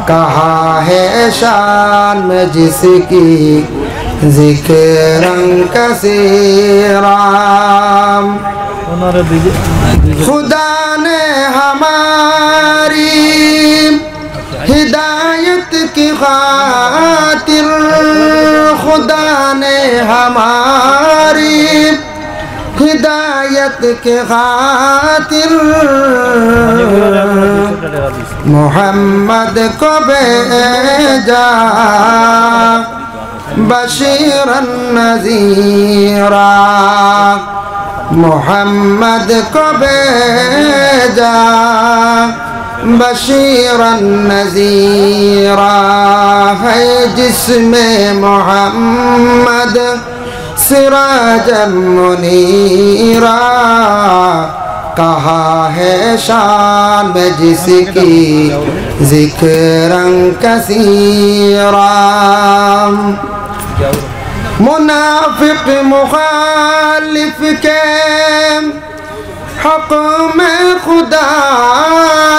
کہاں ہے شان میں جس کی ذکر کثیرا۔ خدا نے ہماری ہدایت کی خاطر، خدا نے ہماری ہدایت کی خاطر محمد کو بھیجا بشیرا نذیرا، محمد کو بھیجا بشیرا نذیرا۔ ہے جسم محمد سراجا منیرا، کہاں ہے شان میں جس کی ذکرا کثیرا۔ منافق مخالف کے حق میں خدا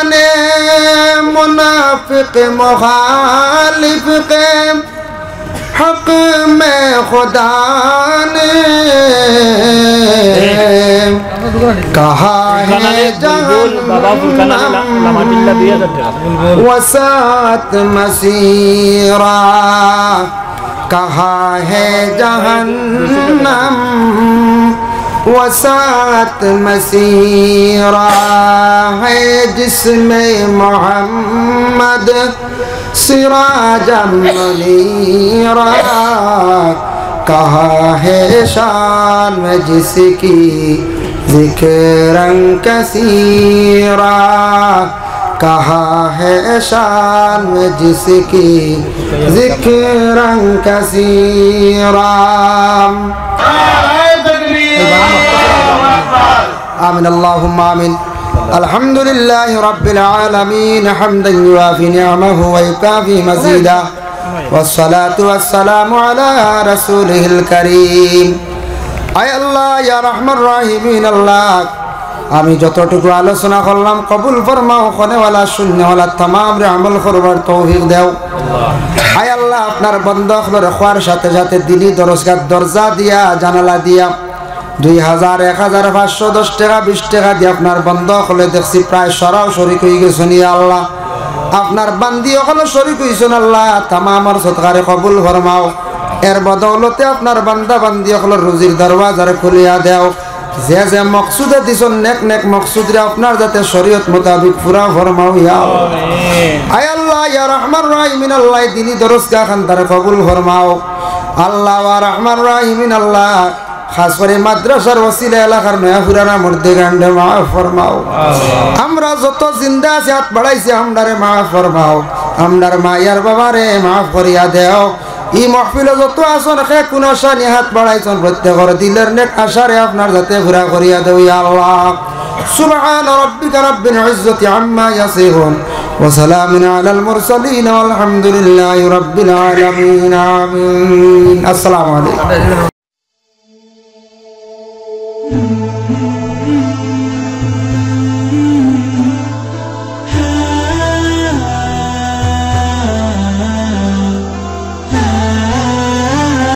نے، منافق مخالف کے حق میں خدا نے کہا ہے جہنم وساعت مصیرا، کہا ہے جہنم وساعت مصیرا۔ ہے جسم محمد سراجا منیرا، کہاں ہے شان میں جس کی ذکرا کثیرا، کہاں ہے شان میں جس کی ذکرا کثیرا۔ آمین، اللہم آمین۔ الحمد للہ رب العالمین، حمدا یوافی نعمہ و یکافی مزیدا، والصلاة والسلام علی رسولہ الکریم۔ اے আল্লাহ, ইয়া আরহামার রাহিমিন আল্লাহ, আমি যতটুকু আলোচনা করলাম কবুল ফরমাও, হুননেওয়ালা, শুননেওয়ালা তামামরে আমল করবার তৌফিক দেও। আয় আল্লাহ, আপনার বন্দা অকলরে কওয়ার সাথে সাথে দিনি দরসগার দরজা দিয়া, জানালা দিয়া দুই হাজার, এক হাজার পাঁচশো, দশ টেকা, বিশ টেকা দিয়া আপনার বন্দা অকলে দেখছি প্রায় সারাউ শরিক অইগেছইন। ইয়া আল্লাহ, আপনার বান্দি অকল শরিক অইছইন আল্লাহ, তামামর সদকারে কবুল ফরমাও। এর বদৌলতে আপনার বান্দা বান্দি অকলর রুজির দরওয়াজারে খুলিয়া দেও। যে যে মকসুদে দিছইন, নেক নেক মকসুদরে আপনার যাতে শরিয়ত মোতাবিক পুরা ফরমাও ইয়া আল্লাহ। আয় আল্লাহ, ইয়া আরহামার রাহিমিন আল্লাহ, দিনি দরসগা খানতারে কবুল ফরমাও। আল্লাহ, ইয়া আরহামার রাহিমিন আল্লাহ, খাস করি মাদ্রাসার ওসিলায় এলাকার নয়া পুরানা মুর্দেগানরে মাফ ফরমাও। আমরা যত জিন্দা আছি, আত বাড়াইছি, আমরারে মাফ ফরমাও। আমরার মা আর বাবারে মাফ করিয়া দেও। ই মাহফিলো যত আছইন, কে কুন আশা নিয়া আত বাড়াইছইন, প্রত্যেকর দিলর নেক আশারে আপনার যাতে পুরা করিয়া দেও ইয়া আল্লাহ। سبحان ربك رب العزة عما يصفون وسلام على المرسلين والحمد لله رب العالمين. آمين. السلام عليكم.